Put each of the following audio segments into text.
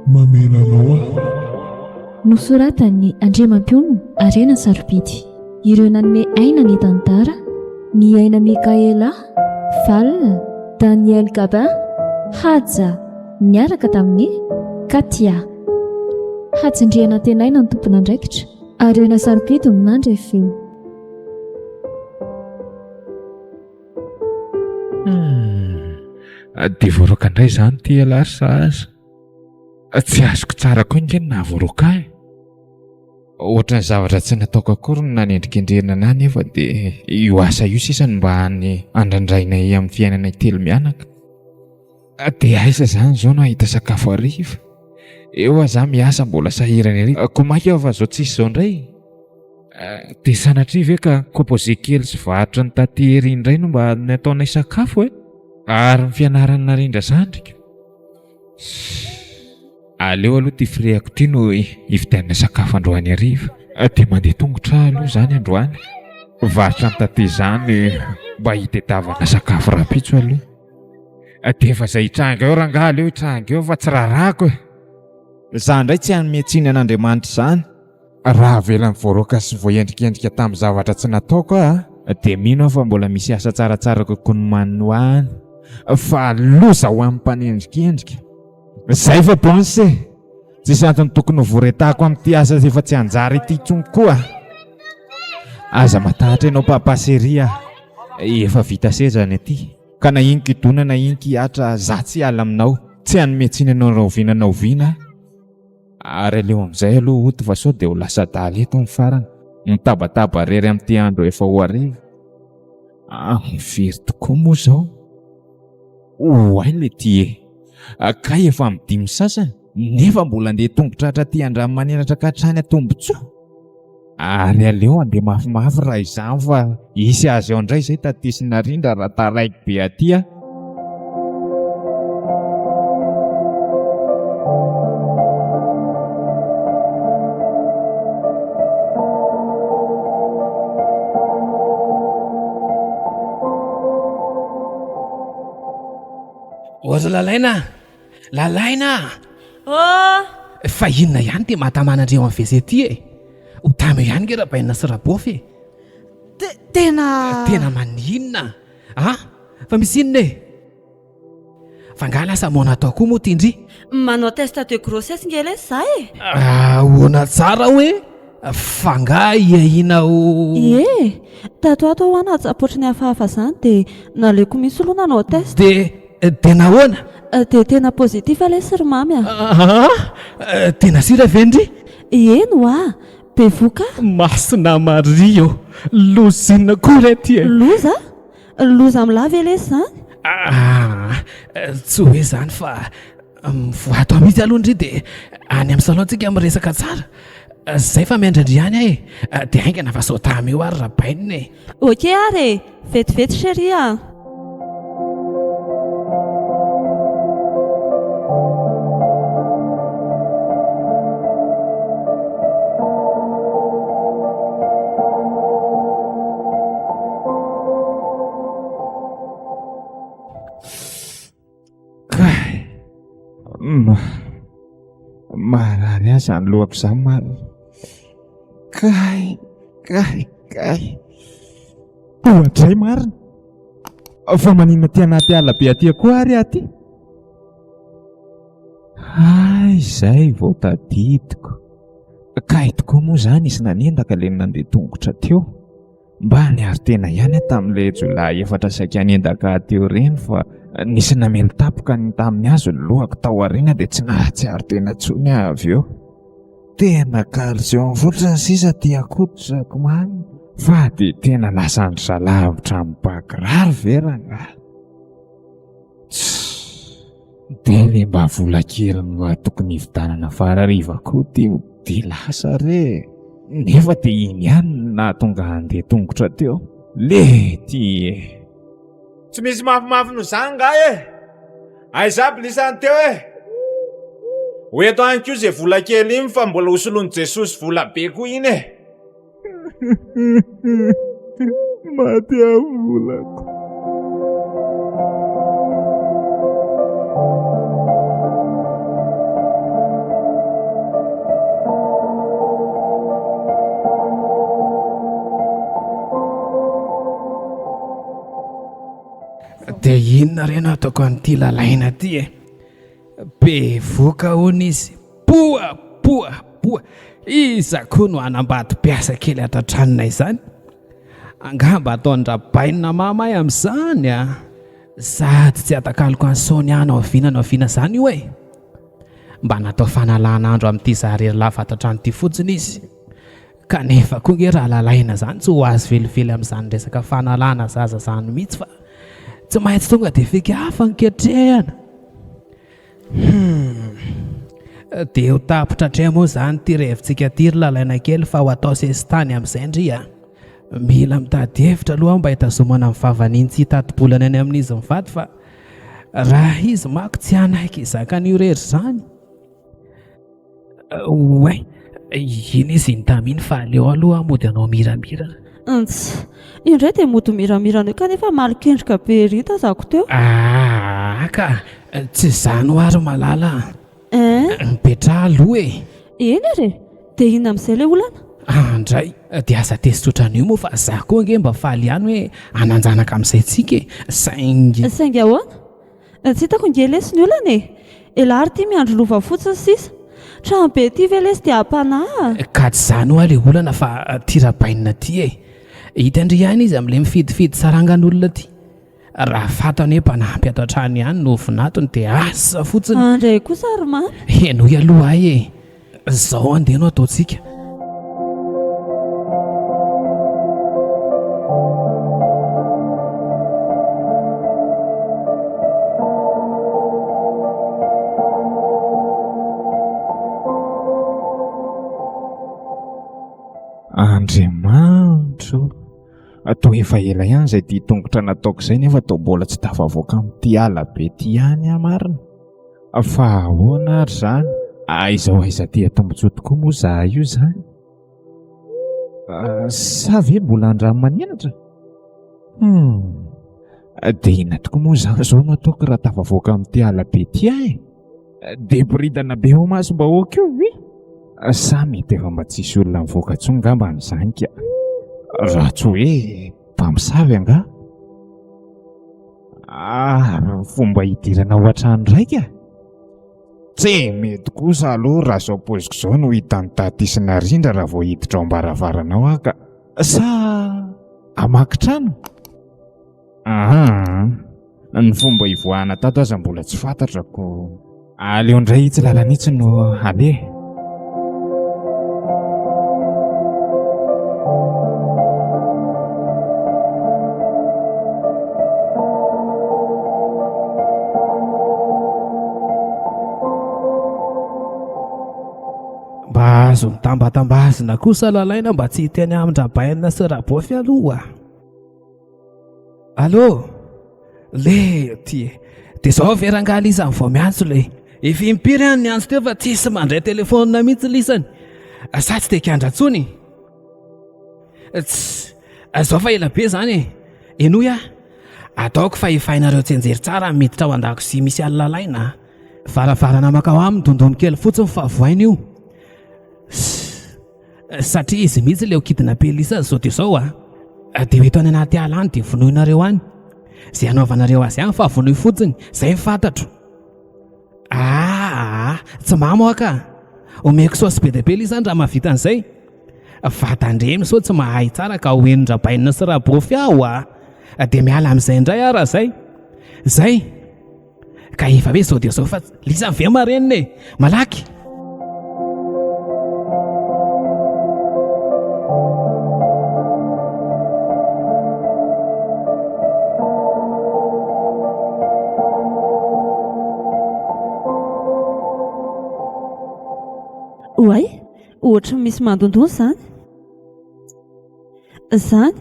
Mamela anao aho. Nosoratan'i Andriamampionona Harena Sarobidy. Ireo nanome aina ny tantara, Ny Aina Mickaëla, Val, Daniel Gabin, Haja, niaraka tamin'i Katia. Hatsindrianantenaina ny tompon'andraikitra. Harena Sarobidy no nandre feo. Hum, dia voaroaka indray izany ity ialahy ry sahaza. Tsy azoko tsara koa ange ny nahavoaroaka ahy. Ohatran'ny zavatra tsy nataoko akory no nanendrikendrehina anah nefa dia io asa io sisa no mba hany andrandrainay amin'ny fiainanay telo mianaka. Dia aiza izany izao no hahita sakafo hariva? Eo aho za miasa mbola sahirana ery. Koa mainka aho fa izao tsisy izao indray. Dia sanatria ve ka composé kely sy varotra ny taty ery indray no mba nataonay sakafo e? Ary ny fianaran'i Narindra zandriko? Aleo aloha ity frais-ko ity no hividianana sakafo androany hariva. Dia mandeha tongotra aho aloha izany androany. Varotra ny taty izany mba hitadiavana sakafo rahampitso aloha. Dia efa izay hitranga eo rangahy aleo hitranga eo fa tsy raharahako e. Za indray tsy hanome tsiny an'Andriamanitra izany. Raha avela voaroaka sy voaendrikendrika tamin'ny zavatra tsy nataoko aho dia mino aho fa mbola misy asa tsaratsara kokoa nomaniny ho ahy any. Fa loza ho an'ny mpanendrikendrika. Zay fa bonce e! Tsisy antony tokony ho voretako amin'ity asa efa tsy anjara ity intsony koa. Aza matahotra ianao papa chéri a! Efa vita seza ny aty. Ka na inon-kidona na inon-kihatra za tsy hiala aminao. Tsy hanome tsiny anao rahoviana na oviana aho. Ary aleo amin'izay aloha hody fa sao dia ho lasa adala eto ny farany. Mitabataba rery amin'ity andro efa ho hariva. Ah, very tokoa moa izao. Oay le ty e! Kay efa amin'ny dimy sasany nefa mbola andeha tongotra hatraty Andranomanelatra ka hatrany Antombotsoa. Ary aleo andeha mafimafy raha izany fa hisy azy ao indray izay taty sy Narindra raha taraiky be aty aho. O ry Lalaina a! Lalaina a! Oh! Fa inona ihany ity mahatamana andreo amin'ny WC ity e? Ho tamy eo ihany nge Rabainina sy Rabôfy e! Tena. Tena maninona a? Fa misy inona e? Fa nga lasa moana atao koa moa ty ndry? Manao test de grossesse nge lesy za e! Ahoana tsara hoe? Fa nga hiahiana ho. Ie! Tato ato aho nahatsapa ohatry ny hafahafa zany dia naleoko mihitsy aloha nanao test. Dia dia nahoana? Dia tena positif lesy ry mamy a! Aa! Tena sira ve ndry? Eny hoa! Bevoka aho! Masina Maria ô! Loza inona koa re ty e! Loza? Loza amin'lah ve lesy zany? Aa! Tsy hoe zany fa mivoaha ato mihitsy aloha ndry dia any amin'ny salon tsika miresaka tsara. Zay fa miandry an-dry ihany aho e! Dia haingana fa sao tamy eo ary Rabainina e! Ok ary e! Vetivety chérie a! Kay! Marary ahy izany lohako izany marina. Kay! Kay! Kay! Oadray marina! Fa maninona aty anaty ala be aty koa ary aho aty? Hay izay vao tadidiko. Kay tokoa moa izany nisy nanendaka ilay nandeha tongotra teo. Mba niaro tena ihany aho tamin'ilay jiolahy efatra saika hanendaka ahy teo ireny fa nisy namely tampoka ny tamin'ny hazo ny lohako tao aoriana dia tsy nahatsiaro tena intsony aho avy eo. Tena calcium fotsiny sisa aty an-koditrako marina. Fa dia tena lasan-dry zalahy avotra amin'ny ba kiraro ve rangahy? Tssy, dia le mba vola kely mba tokony hividianana vary hariva koa ty dia lasa re e! Nefa dia iny ihany no nahatonga ahy handeha tongotra teo. Le ty e! Tsy misy mafimafy noho izany ngahy e! Aiza aby lisany teo e! Ho eto ihany koa izay vola kely iny fa mbola ho soloin'i Jesosy vola be koa iny e! Maty aho volako. Dia inona re no ataoko an'ity lalaina ity e? Bevoka hono izy. Poa! Poa! Poa! Iza koa no hanambady mpiasa kely ato an-tranonay izany? Angamba ataon-dRabainina mama ahy amin'izany a! Sady tsy hatakaloko an'i Sonia na oviana na oviana izany io e! Mba natao fanalana andro amin'ity za irery lava ato an-trano ity fotsiny izy. Kanefa koa nge raha lalaina izany tsy ho azo velively amin'izany resaka fanalana zaza izany mihitsy fa tsy maintsy tonga dia fika hafa no ketrehana. Humm. Dia ho tapitra hatreo moa izany ity revintsika ity ry lalaina kely fa ho atao sesitany amin'izay ndry a. Mila mitady hevitra aloha aho mba hitazomana ny vavan'iny tsy hitati-bolana any amin'izy mivady fa raha izy manko tsy hanaiky hizaka an'io irery izany. Oay, iny izy iny tamin'iny fa aleo aloha aho mody hanao miramirana. Nts, io indray dia mody miramirana io kanefa malokendrika be ery tazako teo. Aa ka, tsy izany hoa ry Malala a. Ein? Mipetraha aloha e. Eny ary e, dia inona amin'izay ilay olana? Andray, dia aza tezitra ohatran'io moa fa za koa ange mba faly ihany hoe hanan-janaka amin'izay tsika e, saingy. Saingy ahoana? Tsy hitako nge lesy ny olana e! Elah ary ty miandry lova fotsiny sisa. Trano be ty ve lesy dia ampanahy a! Ka tsy zany hoa le olana fa ty rabainina ty e! Hitan-dry ihany izy amle mifidifidy sarangan'olona ty. Raha fantany hoe mpanampy ato an-trano ihany no vinatony dia asa fotsiny. Andray kosa ry mamy. Henoy aloha ahy e! Zao andeha no ataontsika. Andriamanitra ô, toa efa ela ihany izay dia tongotra nataoko izay nefa toa mbola tsy tafavoaka amin'ity ala be ity ihany aho marina. Fa ahoana ary izany? Aiza ho aiza aty an-tombontsoa tokoa moa izahay io izany? Sa ve mbola Andranomanelatra? Hum, dia inona tokoa moa izany izao no ataoko raha tafavoaka amin'ity ala be ity aho e? Dia boridana be eo imasom-bahoaka eo ve? Sa mety efa mba tsisy olona mivoaka intsony angamba amin'izany ka? Raha tsy hoe mpamosavy angaha? Ah, fomba hidirana ao an-trano raika? Tsy mety kosa aloha raha izao paoziko izao no hitan'i Taty sy Narindra raha vao hiditra ao am-baravarana ao aho ka. Sa hamaky trano? Aa, ny fomba hivoahana tato aza mbola tsy fantatra ko. Aleo indray itsy lalana itsy no aleha. Mba azo mitambatambazina kosa lalaina mba tsy hiteny amin-dRabaina sy Rabofy aloha. Allô? Le ty e. Dia zao ve rangahy lisany vao miantso le. Efa impiry aho niantso teo fa tsisy mandray telefaonina mihitsy lisany. Sa tsy te hiandra intsony? Tss, zao fa ela be zany e. Henoy aho. Ataoko fa efa hainareo tsianjery tsara ny miditra ao an-dakozia misy an'i Lalaina a. Varavarana mankao aminy dondony kely fotsiny fa vohaina io. Sss. Satria izy mihitsy ilay ho kidnapper Lisa zao dia zao a! Dia ho eto any anaty ala any dia vonoinareo any. Izay hanaovanareo azy any fa vonoy fotsiny, izay ny fantatro. Aa, tsy mamo aho ka! Omeko saosy be dia be Lisa any raha mahavita an'izay. Vatan-dreny sao tsy mahay tsara ka ho henon-dRabainina sy Rabofy aho a! Dia miala amin'izay indray aho raha izay. Izay! Ka efa hoe zao dia zao fa lisa ve marenina e! Malaky! Oay, ohatry ny misy mandondona izany. Izany.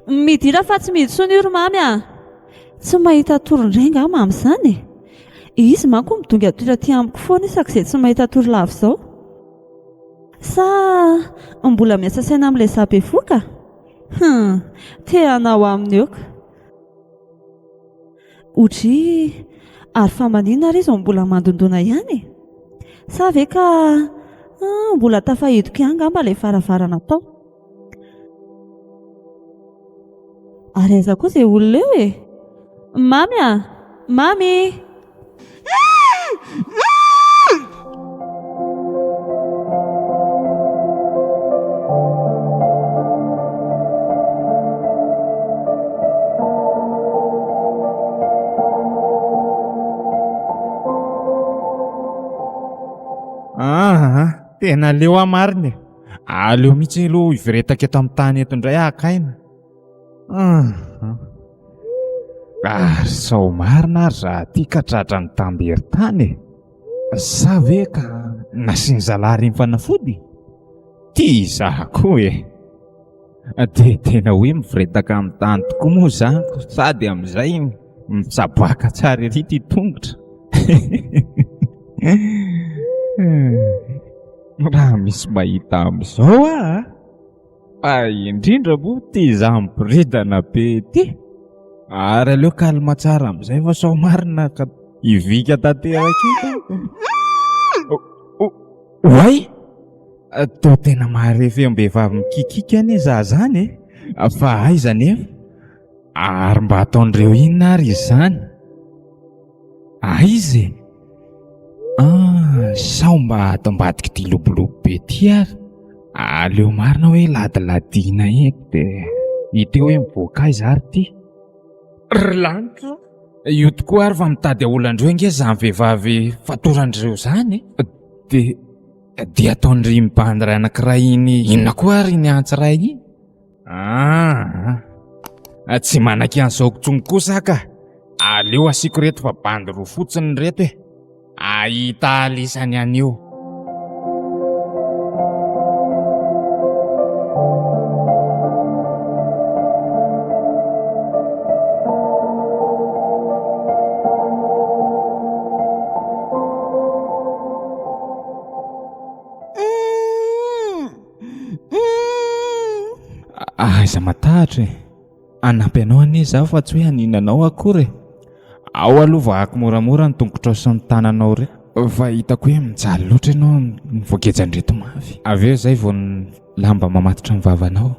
Midira fa tsy mihidy intsony io ry Mamy a! Tsy mahita tory indray angaha Mamy izany e? Izy manko midongy atory aty amiko foana isak'izay tsy mahita tory lava izao. Sa mbola miasa saina amin'ilay za bevoka? Hum, te hanao aminy eo ka. Odry, ary fa maninona ary izy no mbola mandondona ihany e? Sa ve ka mbola tafahidiko ihany angamba ilay varavarana tao? Ary aiza koa izay olona eo e? Mamy a! Mamy! Aa, tena leo aho marina e. Aleo mihitsy aloha hiviretaka eto amin'ny tany eto indray aho haka aina. Ary sao marina ary raha aty ka tratran'ny tambery tany e. Sa ve ka nasian'ny zalahy ireny fanafody? Ty izaho koa e. Dia tena hoe miviretaka amin'ny tany tokoa moa izany sady amin'izay mitsabaka tsara ery ity tongotra. Raha misy mahita amin'izao aho a! Fa indrindra moa ity izaho miboridana be ity. Ary aleo calme tsara amin'izay fa sao marina ka hivika tanteraka eto aho. Oay! Toa tena mahare feom-behivavy mikikiaka anie za zany e! Fa aiza anefa? Ary mba ataon'ireo inona ary izany? Aiza e? Ah, sao mba ato ambadik'ity lobolobo be ity ary? Aleo marina hoe ladiladiana eto dia hita eo hoe mivoaka aiza ary ity. Ry lanitra! Io tokoa ary fa mitady aolan-dreo ange izany vehivavy fatoran-dreo izany e! Dia dia ataon-dry mibandy iray anankiray iny inona koa ary iny antsy iray iny? Ah, tsy manaiky an'izao intsony kosa aho ka. Aleo asiako ireto fa bandy roa fotsiny ireto e. Ahita alisany anio. Aiza matahotra e. Hanampy anao anie izaho fa tsy hoe hanina anao akory e. Ao aloha vahako moramora ny tongotrao sy ny tananao ireo fa hitako hoe mijaly loatra ianao amin'ny voagejan'ireto mafy. Avy eo izay vao ny lamba mamatotra ny vavanao.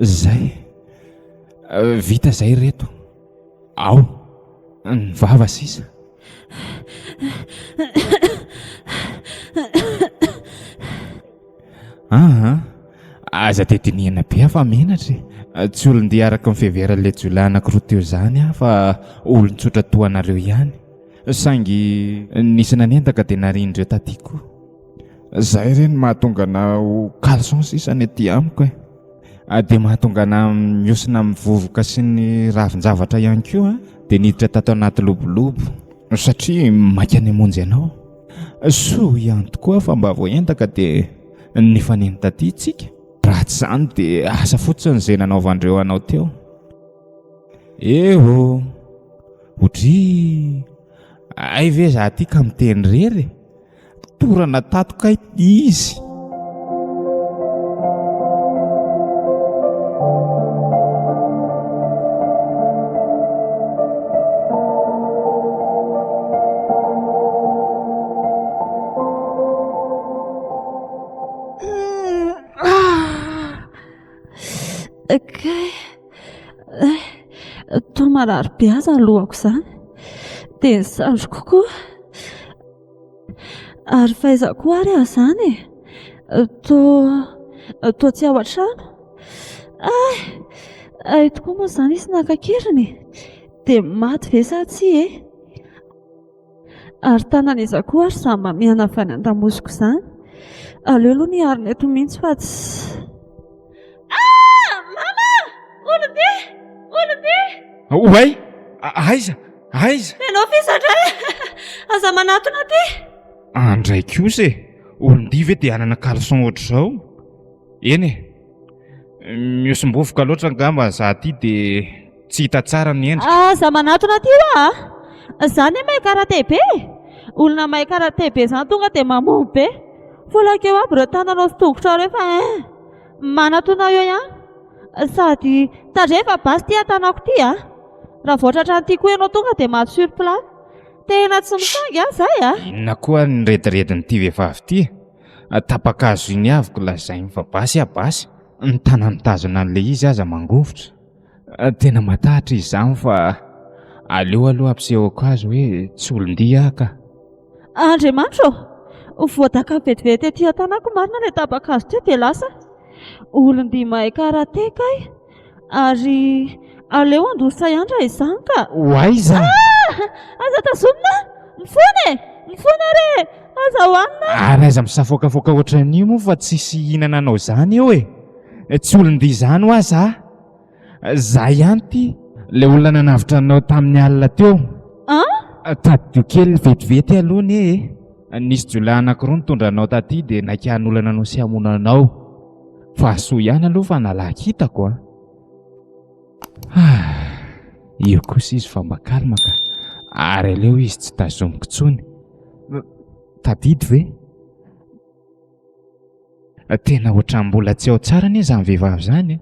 Izay. Vita izay ireto. Ao. Ny vava sisa. Aa, aza dia dinihana be aho fa menatra e. Tsy olon-dia araka ny fiheveran'ilay jiolahy anankiroa teo izany aho fa olon-tsotra toa anareo ihany. Saingy nisy nanendaka dia narian'ireo taty koa. Izay re no mahatonga anà ho caleçon sisa ny aty amiko e. Dia mahatonga anà mihosina amin'ny vovoka sy ny ravin-javatra ihany koa dia niditra tato anaty lobolobo satria maika ny hamonjy anao. Soa ihany tokoa fa mba voaendaka dia nifanena taty tsika. Raha tsy izany dia asa fotsiny izay nanaovandreo anao teo. Eo! Odry! Hay ve za ty ka miteny irery e? Torana tato kay izy. Kay, toa marary be aza ny lohako izany. Dia ny sandriko koa. Ary f'aiza koa ary aho izany e? Toa, toa tsy ao an-trano. Hay! Hay tokoa moa izany izy naka an-keriny e! Dia maty ve sa tsia e? Ary tanan'iza koa ary izany mamihana avy any an-damosiko izany? Aleo aloha ny hiarina eto mihitsy fa tsy. Ah! Mama! Olon-dia! Olon-dia! Oay! Aiza? Aiza? Ianao f'iza indray? Aza manatona aty! Andray kosa e! Olon-dia ve dia hanana caleçon ohatr'izao? Eny e! Mihosom-bovoka loatra angamba za aty dia tsy hita tsara ny endrika. Aza manatona aty hoa a! Za anie mahay karate be e! Olona mahay karate be zany tonga dia mamono be. Folakeo aby ireo tananao sy tongotrao ireo fa hein! Manatona eo ihany. Sady tandremo fa basy ity an-tanako ity a! Raha vao tratran'ity koa ianao tonga dia maty sur place. Tena tsy misangy an izay a! Inona koa ary ny rediredin'ity vehivavy ity e? Tapa-kazo iny avy ko lazainy fa basy ah basy. Ny tanany mitazona an'ilay izy aza mangovitra. Tena matahotra izy izany fa aleo aloha ampisehoako azy hoe tsy olon-dia aho ka. Andriamanitra ô! Voadaka vetivety ety an-tanako marina ilay tapa-kazo teo dia lasa. Olon-dia mahay karate kay. Ary aleo handositra ihany raha izany ka. Ho aiza? Ah! Aza tazomina! Mifona e! Mifona re e! Aza hohanina! Ary aiza misafoakafoaka ohatran'io moa fa tsisy hihinana anao izany eo e! Tsy olon-dia izany hoa za! Za ihany ity, ilay olona nanavotra anao tamin'ny alina teo. An? Tadidio kely vetivety aloha anie e! Nisy jiolahy anankiroa nitondra anao taty dia naika hanolana anao sy hamono anao. Fa soa ihany aloha fa nalaky hitako a! Io kosa izy fa mba calme ka. Ary aleo izy tsy tazomiko intsony. Tadidy ve? Tena ohatran'ny mbola tsy ao tsara anie izany vehivavy izany e.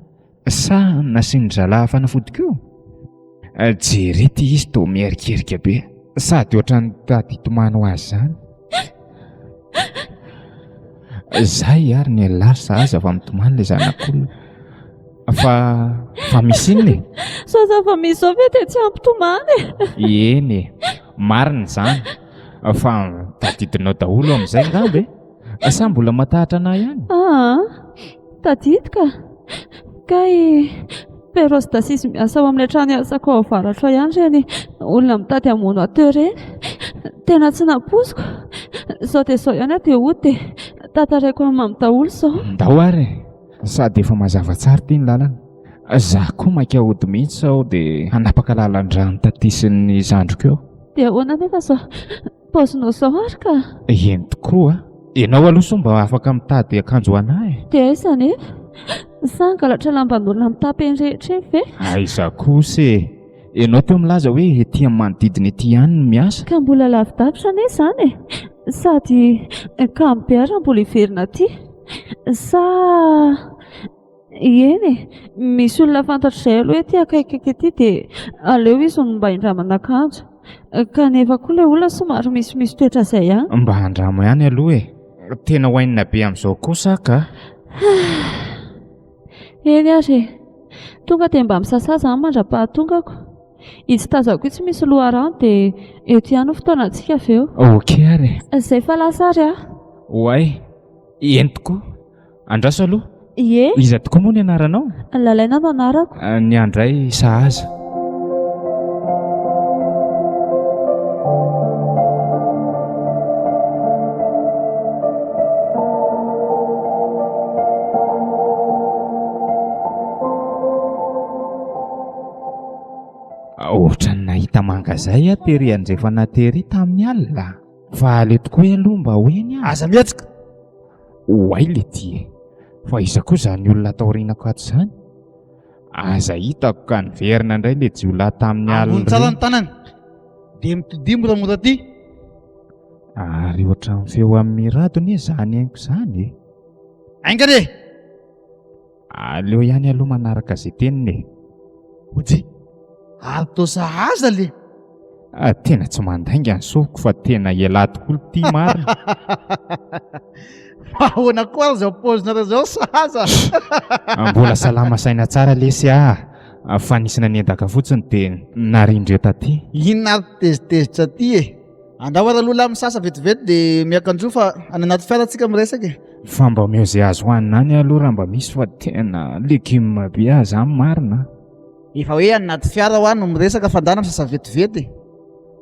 Sa nasian-dry zalahy fanafody koa? Jereo ity izy toa mierikerika be. Sady ohatran'ny tady hitomany ho azy izany. Zay ary ny lahy sahaza fa mitomany ilay zanak'olona. Fa fa misy inona e? Sao zava-misy izao ve dia tsy hampitomany e? Eny e, marina izany. Fa tadidinao daholo amin'izay angamba e? Sa mbola matahotra anah ihany? Aa, tadidy ka. Kay Perros d'Assise miasa ao amin'ilay trano iasako ao avaratra ao ihany ireny olona mitady hamono ahy teo ireny. Tena tsy nampoiziko. Izao dia izao ihany aho dia hody dia tantaraiko amin'i Mamy daholo izao. Ndao ary e! Sady efa mazava tsara ity ny lalana. Za koa maika hody mihitsy sao dia hanapaka lalan-drano taty sy ny zandriko eo. Dia ahoana anefa izao Paozinao zao ary ka. Eny tokoa. Ianao aloha sao mba afaka mitady akanjo ho anah e. Dia aiza anefa? Sa hangalatra lamban'olona mitapy eny rehetra eny ve? Aiza kosa e. Ianao teo milaza hoe ety amin'ny manodidina ety ihany no miasa. Ka mbola lavidavitra anie izany e. Sady kamo be ary raha mbola hiverina aty. Sa. Eny e, misy olona fantatro izay aloha ety akaikikaiky ety dia aleo izy no mba hindramana akanjo. Kanefa koa ilay olona somary misimisy toetra izay ihany. Mba andramo ihany aloha e. Tena oainina be amin'izao kosa aho ka. Eny ary e. Tonga dia mba misasa izany mandra-pahatongako. Itsy tazako itsy misy loharano dia eto ihany ny fotoanantsika avy eo. Ok ary e. Izay fa lasa ary aho. Oay, eny tokoa. Andraso aloha. Ie. Iza tokoa moa ny anaranao? Lalaina no anarako. Ny ahy indray sahaza. Ohatran'ny nahita mangazay aho tery andrefana tery tamin'ny alina. Fa aleo tokoa aloha mba ho eny aho. Aza mihetsika! Oay letia e! Fa iza koa izany olona ato aorianako ato izany? Aza hitako ka niverina indray ilay jiolahy tamin'ny alina Ambony tsara ireny. ny tanany. Dia mitodia moramora aty. Ary ohatran'ny feo amin'i Mirado anie izany henoko izany e! Haingana e! Aleo ihany aloha manaraka izay teniny e! Ojy, ary toa sahaza le. Ah, tena tsy mandainga ny sofiko fa tena ialahy tokoa ity marina. Fa ahoana koa ary izao paozinareo izao sahaza? Mbola salama saina tsara lesy ah. Fa nisy nanendaka fotsiny dia narindreo taty. Inona ary tezitezitra aty e? Andao ary aloha lahy misasa vetivety dia miakanjoa fa any anaty fiara tsika miresaka e. Fa mba omeo izay azo hohanina any aloha raha mba misy fa tena legioma be aho zany marina a. Efa hoe any anaty fiara hoa no miresaka fa ndana misasa vetivety e.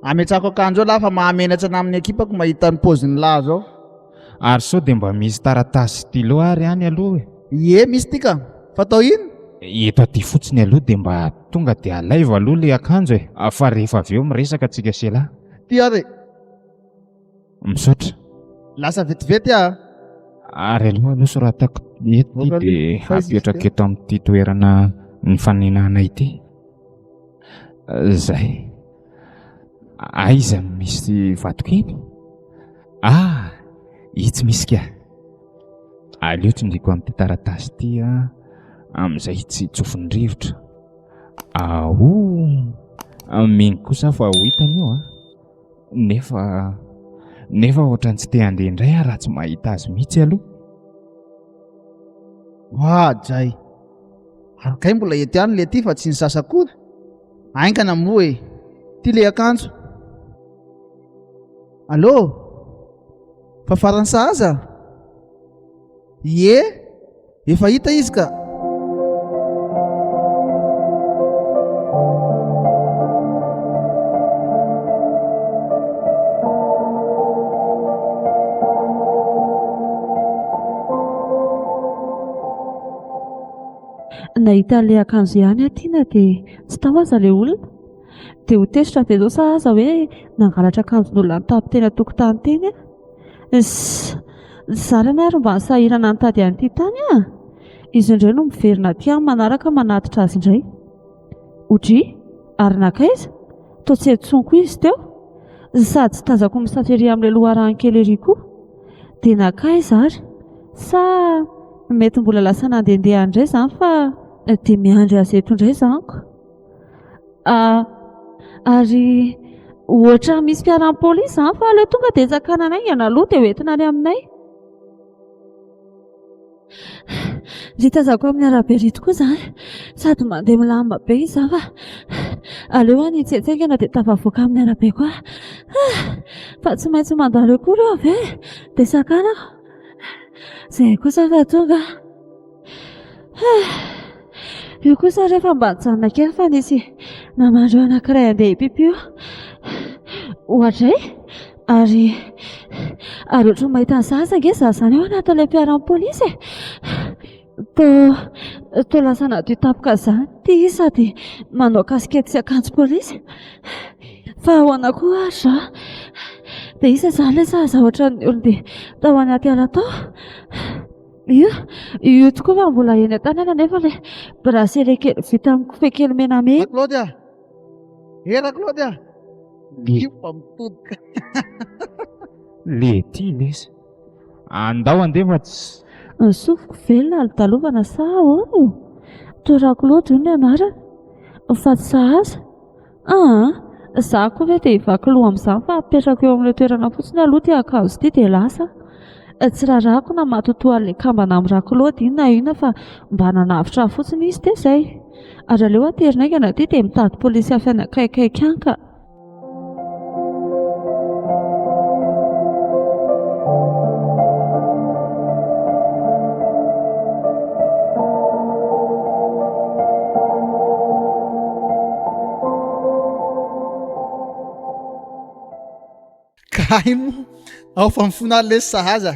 Ametrahako akanjo eo lahy fa mahamenatra ana amin'ny ekipako mahita ny paozin'ny lahy zao. Ary sao dia mba misy taratasy stylo ary any aloha e? Ie misy ty ka! Fa atao inn? Eto aty fotsiny aloha dia mba tonga dia alaivo aloha ilay akanjo e! Fa rehefa avy eo miresaka tsika sy elah. Ty ary e! Misaotra. Lasa vetivety aho. Ary aloha aloha soratako eto ity dia hapetrako eto amin'ity toerana nifanenana ity. Zay. Aiza no misy vatokely? Ah, itsy misy ka. Aleo tsindriako amin'ity taratasy ity a, amin'izay tsy tsofin'ny rivotra. Aoh! Mino kosa aho fa ho hitany io a. Nefa, nefa ohatran'ny tsy te handeha indray aho raha tsy mahita azy mihitsy aloha. Oadray! Ary kay mbola eto ihany le ty fa tsy nisasa akory. Haingana moa e! Ty le akanjo. Allô? Fa farany sahaza? Ie, efa hita izy ka. Nahita an'ilay akanjo ihany aho Tiana dia tsy tao aza ilay olona. Dia ho tezitra ve izao sa aza hoe nangalatra akanjon'olona nitapy teny an-tokotany teny aho? Ss, zara anie ary mba nisahirana nitady an'ity tany aho. Izy indray no miverina aty amin'ny manaraka manatitra azy indray. Odry, ary nankaiza? Toa tsy intsony koa izy teo. Sady tsy tazako misafo ery amin'ilay loharano kely ery koa. Dia nankaiza ary? Sa mety mbola lasa nandehandeha any indray izany fa dia miandry azy eto indray izany ko. Ary ohatra misy fiaran'ny polisy izany fa aleo tonga dia sakanana haingana aloha dia hoentina any aminay. Ry tazako amin'ny arabe ery tokoa izany, sady mandeha milamina be izy izany fa aleo any hitsetsenkana dia tafavoaka amin'ny arabe koa. Fa tsy maintsy mandalo eo koa ireo avy eo e, dia sakanako. Izay kosa fa tonga aho. Io kosa rehefa mba nijanona kely fa nisy namandreo anankiray andeha hipipi io. Oadray! Ary ary ohatran'ny mahita ny zaza ange izaho izany ao anatin'ilay fiaran'ny polisy e! Toa toa lasa nadio tampoka izany ity izy sady manao kasikety sy akanjo polisy. Fa ahoana koa ary izaho? Dia iza izany ilay zaza ohatran'ny olon-dehibe tao anaty ala tao? Io, io tokoa fa mbola eny an-tanana nefa ilay bracelet kely vita amin'ny kofehy kely menamena. Raklaody a! Eh Raklaody a! Io fa mitodika. Le ty lesy. Andao andeha fa tsy. Ny sofiko velona alodalovana sa ahoana e? Toa Raklaody hono ny anarany. Fa tsy sahaza. Aa! Za koa ve dia hivaky loha amin'izany fa apetrako eo amin'ilay toerana fotsiny aloha ity akanjo ity dia lasa aho. Tsy rarahako na matotoa an'ilay kambana amin'i Raklaody iny na inona fa mba nanavotra ahy fotsiny izy dia izay. Ary aleo aterina haingana ity dia mitady polisy hafa any akaikikaiky any ka. Kay moa ao fa mifona ary lesy sahaza.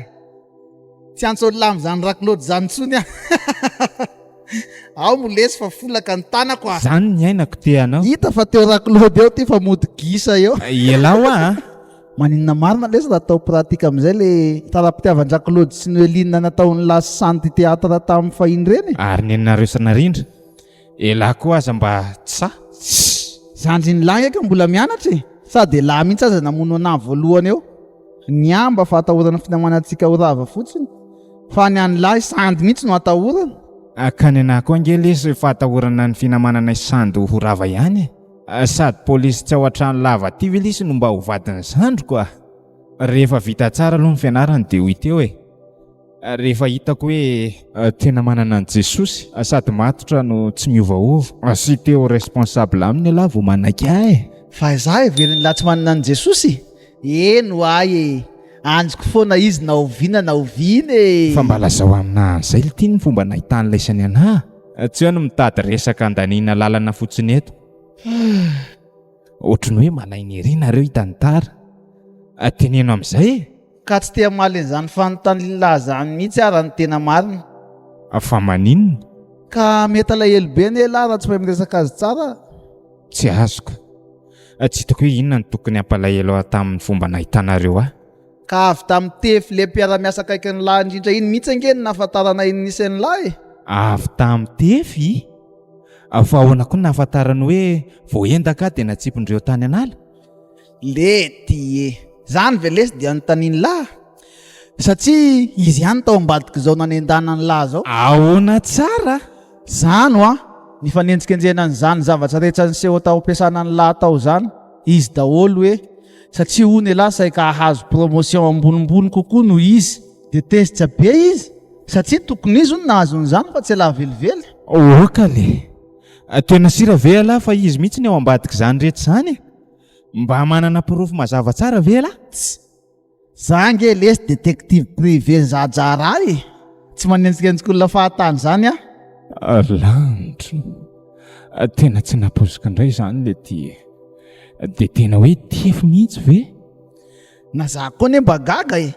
Tsy antso olona amin'izany rakilaoty izany intsony aho. Ao moa lesy fa folaka ny tanako ah. Zany ny ainako te anao. Hita fa teo rakilaoty eo ty fa mody gisa eo. Ialahy hoa a. Maninona marina lesy raha atao pratique amin'izay le tara-pitiavan-dRaklody sy Noeline nataon'i Lasy Sandy théâtre tamin'ny fahiny ireny e? Ary nenareo sy Narindra, elah koa aza mba tsy sahy. Tssy! Zandrin'lah ange ka mbola mianatra e! Sady elah mihitsy aza namono anah voalohany eo. Ny ahy mba fahatahorana finamanantsika ho rava fotsiny. Fa ny an'lah i Sandy mihitsy no atahorana. Ka ny anah koa ange lesy fahatahorana ny finamananay Sandy ho rava ihany e! Sady polisy tsy ao an-trano lava aty ve lisy no mba ho vadin'ny zandriko a! Rehefa vita tsara aloha ny fianarany dia ho hita eo e! Rehefa hitako hoe tena manana an'i Jesosy sady matotra no tsy miovaova sy te ho responsable aminy ialahy vao manaiky ahy e! Fa izaho heverin'lah tsy manana an'i Jesosy? Eny ho ahy e! Andriko foana izy na oviana na oviana e! Fa mba lazao aminah an'izay lty ny fomba nahitan'laisany anah? Tsy eo ny mitady resaka andaniana lalana fotsiny eto. Ohatry ny hoe malaina ery nareo hitantara. Teneno amin'izay e! Ka tsy te hamaly an'izany fanontanian'lah zany mihitsy aho raha ny tena marina. Fa maninona? Ka mety alahelo be anie lah raha tsy mahay miresaka azy tsara. Tsy azoko. Tsy hitako hoe inona no tokony hampalahelo ahy tamin'ny fomba nahitanareo ahy. Ka avy tamin'ny tefy le mpiara-miasa akaikin'ny lahy indrindra iny mihitsy ange no nahafantaranay ny nisy an'lah e! Avy tamin'ny tefy? Fa ahoana koa no nahafantarany hoe voaendaka aho dia natsipin-dreo tany an'ala? Lety e! Zany ve lesy dia anontanian'lah? Satria izy ihany tao ambadik'izao nanendana an'lah zao. Ahoana tsara? Zany hoa, ny fanenjikenjehana an'izany zavatra rehetra niseho tao am-piasana an'lah tao zany, izy daholo hoe, satria hono elah saika hahazo promotion ambonimbony kokoa noho izy. Dia tezitra be izy, satria tokony izy hono nahazo an'izany fa tsy elah velively. Oka le! Tena sira ve elah fa izy mihitsy ny ao ambadik'izany rehetra izany e? Mba manana porofo mazava tsara ve elah? Tss! Za ange lesy detective privé za-draharaha e! Tsy manenjikenjika olona fahatany zany aho. Lanitra o! Tena tsy nampoiziko indray izany le ty e! Dia tena hoe tefy mihitsy ve? Na za koa anie mba gaga e!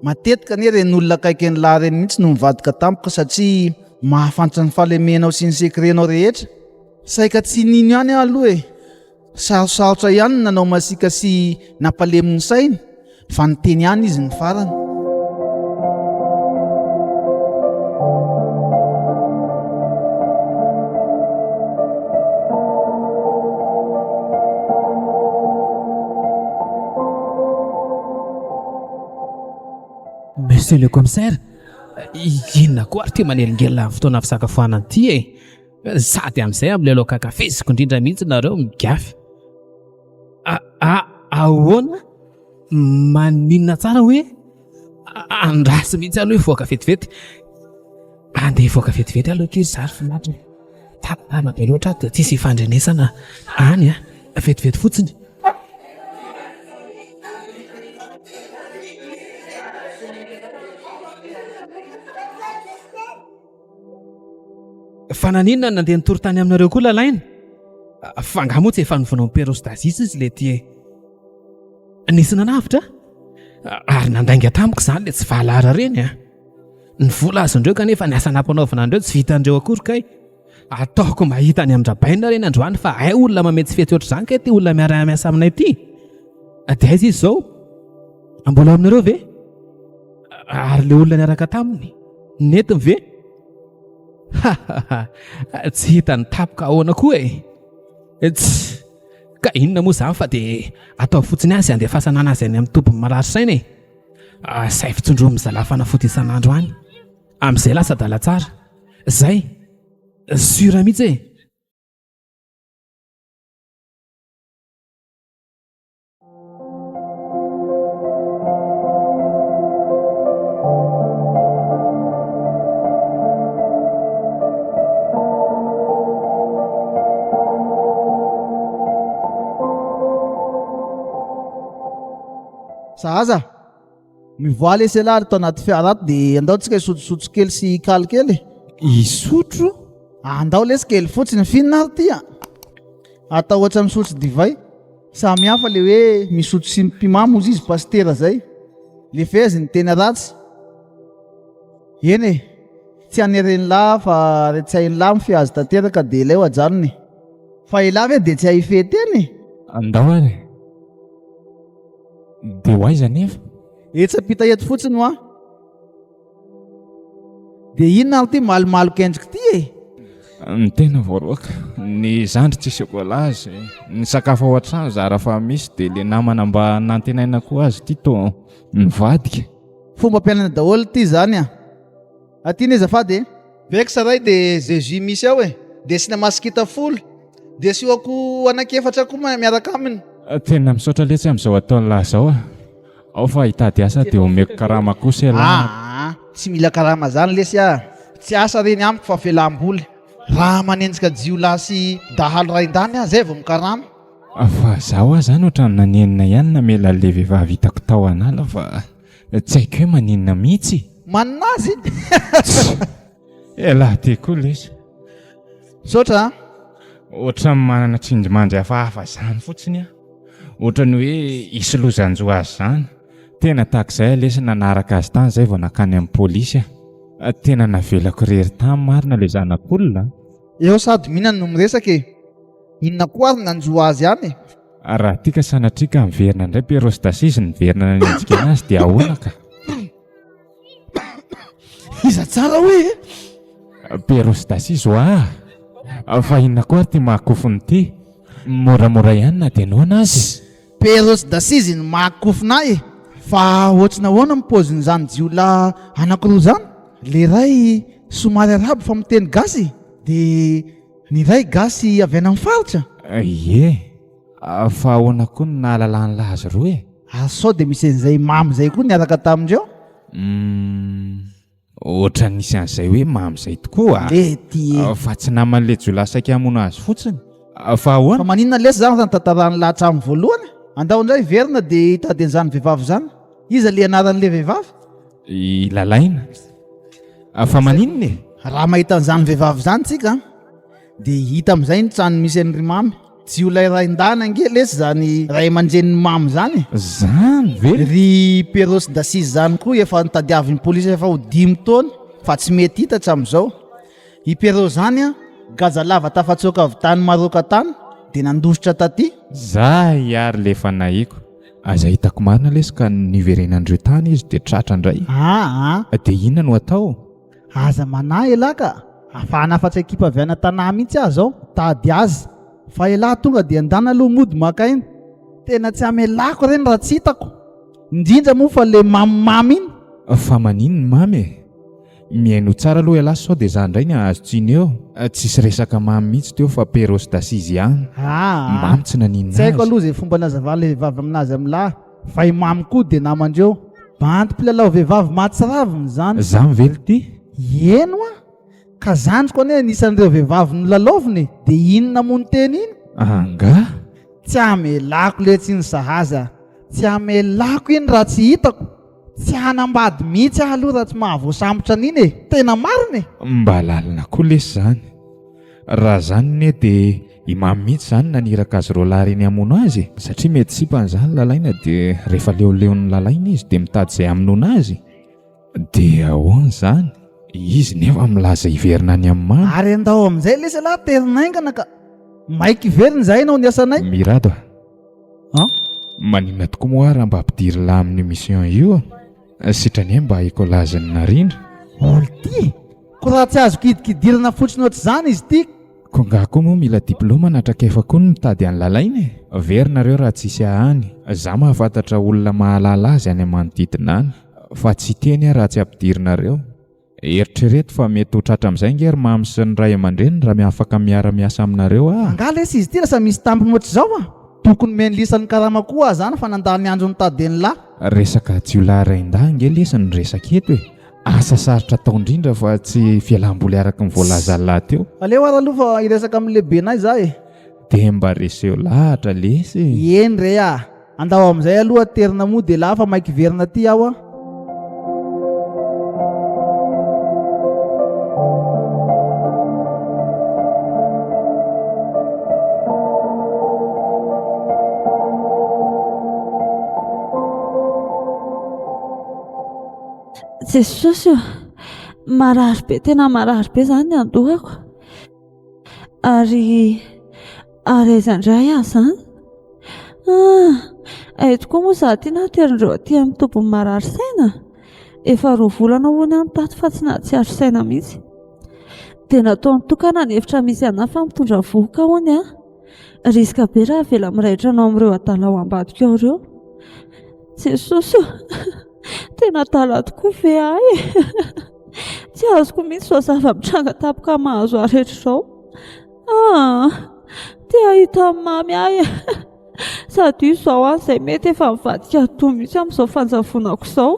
Matetika anie ireny olona akaiky an'lah ireny mihitsy no mivadika tampoka satria mahafantatra ny fahalemenao sy ny secret-nao rehetra. Saika tsy nino ihany aho aloha e! Sarosarotra ihany ny nanao masiaka sy nampalemy ny sainy fa niteny ihany izy ny farany. Monsieur le commissaire, inona koa ary ity manelingelina amin'ny fotoana fisakafoanana ity e? Sady amin'izay amin'ilay laoka ankafiziko indrindra mihitsy nareo migafy. A ahoana? Maninona tsara hoe? Andraso mihitsy aloha hivoaka vetivety. Andeha hivoaka vetivety aloha akia ry zary finaritra e. Tabataba be loatra ato dia tsisy ifandrenesana any a. Vetivety fotsiny. Fa naninona no nandeha nitory tany aminareo koa Lalaina? Fa angaha moa tsy efa novonoin'i Perosdazis izy ilay ty e? Nisy nanavotra ary nandainga tamiko izany ilay tsy valala ireny a! Ny vola azondreo kanefa ny asa nampanaovina an'ireo tsy vitan'ireo akory kay. Ataoko mahita any amin-dRabaina ireny androany fa hay olona mametsifetsy ohatr'izany kay ity olona miara-miasa aminay ity. Dia aiza izy izao? Mbola ao aminareo ve? Ary ilay olona niaraka taminy? Nentiny ve? Hahaha, tsy hita ny tapoka ahoana koa e! Tss, ka inona moa izany fa dia ataovy fotsiny azy handefasana anazy any amin'ny tobin'ny marary saina e! Asaivo tsondromin'ny zalahy fanafody isan'andro any, amin'izay lasa adala tsara. Zay! Sûr mihitsy e! Sahaza! Mivoaha lesy elah ry to anaty fiara ato dia andao tsika hisotrosotro kely sy hikaly kely e. Hisotro? Andao lesy kely fotsiny, f'inona ary ty a? Atao ohatra misotro divay. Samy hafa le hoe misotro sy mpimamo ozy izy pasitera zay. Le fezy ny tena ratsy. Eny e, tsy haneren'lah fa re tsy hain'lah mifehy azy tanteraka de aleo ajanony e. Fa elah ve de tsy hay hifehy tena e? Andao ary e. De ho aiza anefa? Etsy ampita eto fotsiny hoa. Dia inona ary ity malomaloka endrika ity e? Ny tena voaroaka, ny zandry tsy chocolat, ny sakafo ao an-trano zara fa misy dia le namana mba nantenaina koa azy ity toa nivadika. Fombam-piainana daholo ity izany a! Aty anie azafady e! Vex ray dia ze jus misy ao e! Dia asiana masikita folo, dia asio akoho anaky-efatra koa miaraka aminy. Tena misaotra letsy amin'izao ataon'lah zao a! Ao fa hitady asa dia omeko karama kosa ialahy. Aa tsy mila karama zany lesy ah! Tsy asa reny amiko fa fialam-boly. Raha manenjika jiolahy sy dahalo raindany aho zay vao mikarama. Fa za hoa zany ohatran'ny nanenina ihany namela an'le vehivavy hitako tao an'ala fa tsy haiko hoe maninona mihitsy. Manina azy? Tsia! Elah ty koa lesy. Misaotra a! Ohatran'ny manana tsindrimandry hafahafa zany fotsiny aho. Ohatran'ny hoe hisy loza hanjo azy izany. Tena tahaka izay aho lesy nanaraka azy tany izay vao nankany amin'ny polisy aho. Tena navelako irery tany marina ilay zanak'olona an! Eo sady mihinana no miresaka e! Inona koa ary nanjo azy any e? Raha tia ka sanatria ka miverina indray Perros d'Assise niverina nanenjika anazy dia ahoana ka? Iza tsara hoe e? Perros d'Assise hoa! Fa inona koa ary ity mahakofona ity? Moramora ihany na dia noana aza e! Perros d'Assise no mahakofona ahy e! Fa ohatry ny ahoana ny paozin'izany jiolahy anankiroa izany? Le iray somary arabo fa miteny gasy, dia ny iray gasy avy any amin'ny faritra? Ie, fa ahoana koa no nahalalan'lah azy roa e? Ary sao dia misy an'izay mamy izay koa niaraka tamin-dreo? Humm, ohatran'ny nisy an'izay hoe mamy izay tokoa a! Lety e! Fa tsy naman'ilay jiolahy saika hamono azy fotsiny. Fa ahoana? Fa maninona lesy zany raha notantarain'lah hatramin'ny voalohany? Andao indray hiverina dia hitady an'izany vehivavy izany. Iza le anaran'ilay vehivavy? I Lalaina. Fa maninona e? Raha mahita an'izany vehivavy izany tsika an, dia hita amin'izay ny trano misy an'i ry Mamy. Jiolahy rain-dahiny ange lesy izany ray aman-drenin'i Mamy izany e. Zany ve? Ry Pierrot sy Dasise izany koa efa notadiavin'ny polisy efa ho dimy taona fa tsy mety hita hatramin'izao. I Pierrot zany an, gaja lava tafatsoaka avy tany Maroc tany dia nandositra taty. Zay ary le fanahiko. Aza hitako marina lesy ka niverenandreo tany izy dia tratra ndray. Aa. Dia inona no atao? Aza manahy elah ka, afa hanafatra ekipa avy any an-tanà mihitsy aho zao mitady azy. Fa elah tonga dia ndana aloha mody maka aina. Tena tsy hamelako ireny raha tsy hitako. Indrindra moa fa le mamimamy iny. Fa maninona mamy e? Mihainoa tsara aloha ialahy sao dia za indray ny hahazo tsiny eo. Tsisy resaka mamy mihitsy teo fa Perros d'Assise ihany. Aa. Mamy tsy naninona Tsy haiko azy. aloha izay fomba nazavan'ilay vehivavy aminazy amin'lah fa i Mamy koa dia namandreo. Bandy mpilalao vehivavy mahatsiravina izany. Zany ve lty? Eny hoa! Ka zandriko anie anisan'ireo vehivavy nolalaovina e! Dia inona moa ny teny iny? Angaha? Tsy hamelako letsy iny sahaza. Tsy hamelako iny raha tsy hitako. Tsy hanambady mihitsy aho aloha raha tsy mahavoasambotra an'iny e! Tena marina e! Mba lalina koa lesy zany. Raha zany ne de i Mamy mihitsy zany naniraka azy roalahy reny hamono azy e! Satria mety sipany zany Lalaina de rehefa leoleon'i Lalaina izy de mitady izay hamonoana azy. De ahoana zany? Izy nefa milaza hiverina any amin'i Mamy. Ary andao amin'izay lesy ialahy terinaingana ka! Maika hiverina izahay hanao ny asanay. Mirado a! An? Maninona tokoa moa raha mba ampidiry lahy amin'io mission io? Sitrany ahy mba écolage-n'i Narindra. Ol ty e! Ko raha tsy azoko hidikidirana fotsiny ohatr'izany izy ity. Ko nga koa moa mila diploma na traikefa koa ny mitady an'i Lalaina e! Very nareo raha tsisy ahy any. Za mahafantatra olona mahalala azy any manodidina any. Fa tsy hiteny aho raha tsy ampidirinareo. Eritrereto fa mety ho tratra amin'izay ange ry Mamy sy ny ray aman-dreniny raha miafaka miara-miasa aminareo ah! Angaha lesy izy ity lasa misy tampony ohatr'izao ah! Tokony omeny lisany karama koa aho zany fa nandany andro nitady an'lah. Resaka jiolahy rain-dahy ange lesy no resaka eto e! Asa sarotra atao indrindra fa tsy fialam-boly araka ny voalazan'lah teo. Aleo ary aloha fa hiresaka amin'ny lehibenay za e! Dia mba reseo lahatra lesy e! Eny re ah! Andao amin'izay aloha aterina mody elah fa maika hiverina aty aho a. Jesosy ô, marary be tena marary be izany ny andohako. Ary ary aiza indray aho izany? Ah, aiza tokoa moa izaho ity nahaterin'ireo aty amin'ny tobin'ny marary saina? Efa roa volana hono aho no tato fa tsy nahatsiaro saina mihitsy. Dia nataony tokana ny efitra misy anà fa mitondra vohoka hono aho. Risque be raha avela miray trano amin'ireo adala ao ambadika ao ireo. Jesosy ô! Tena adala tokoa ve aho e? Tsy azoko mihitsy izao zava-mitranga tampoka mahazo ahy rehetra izao. Ah, te hahita an'i Mamy aho e. Sady io izao aho izay mety efa mivadika adoha mihitsy amin'izao fanjavonako izao.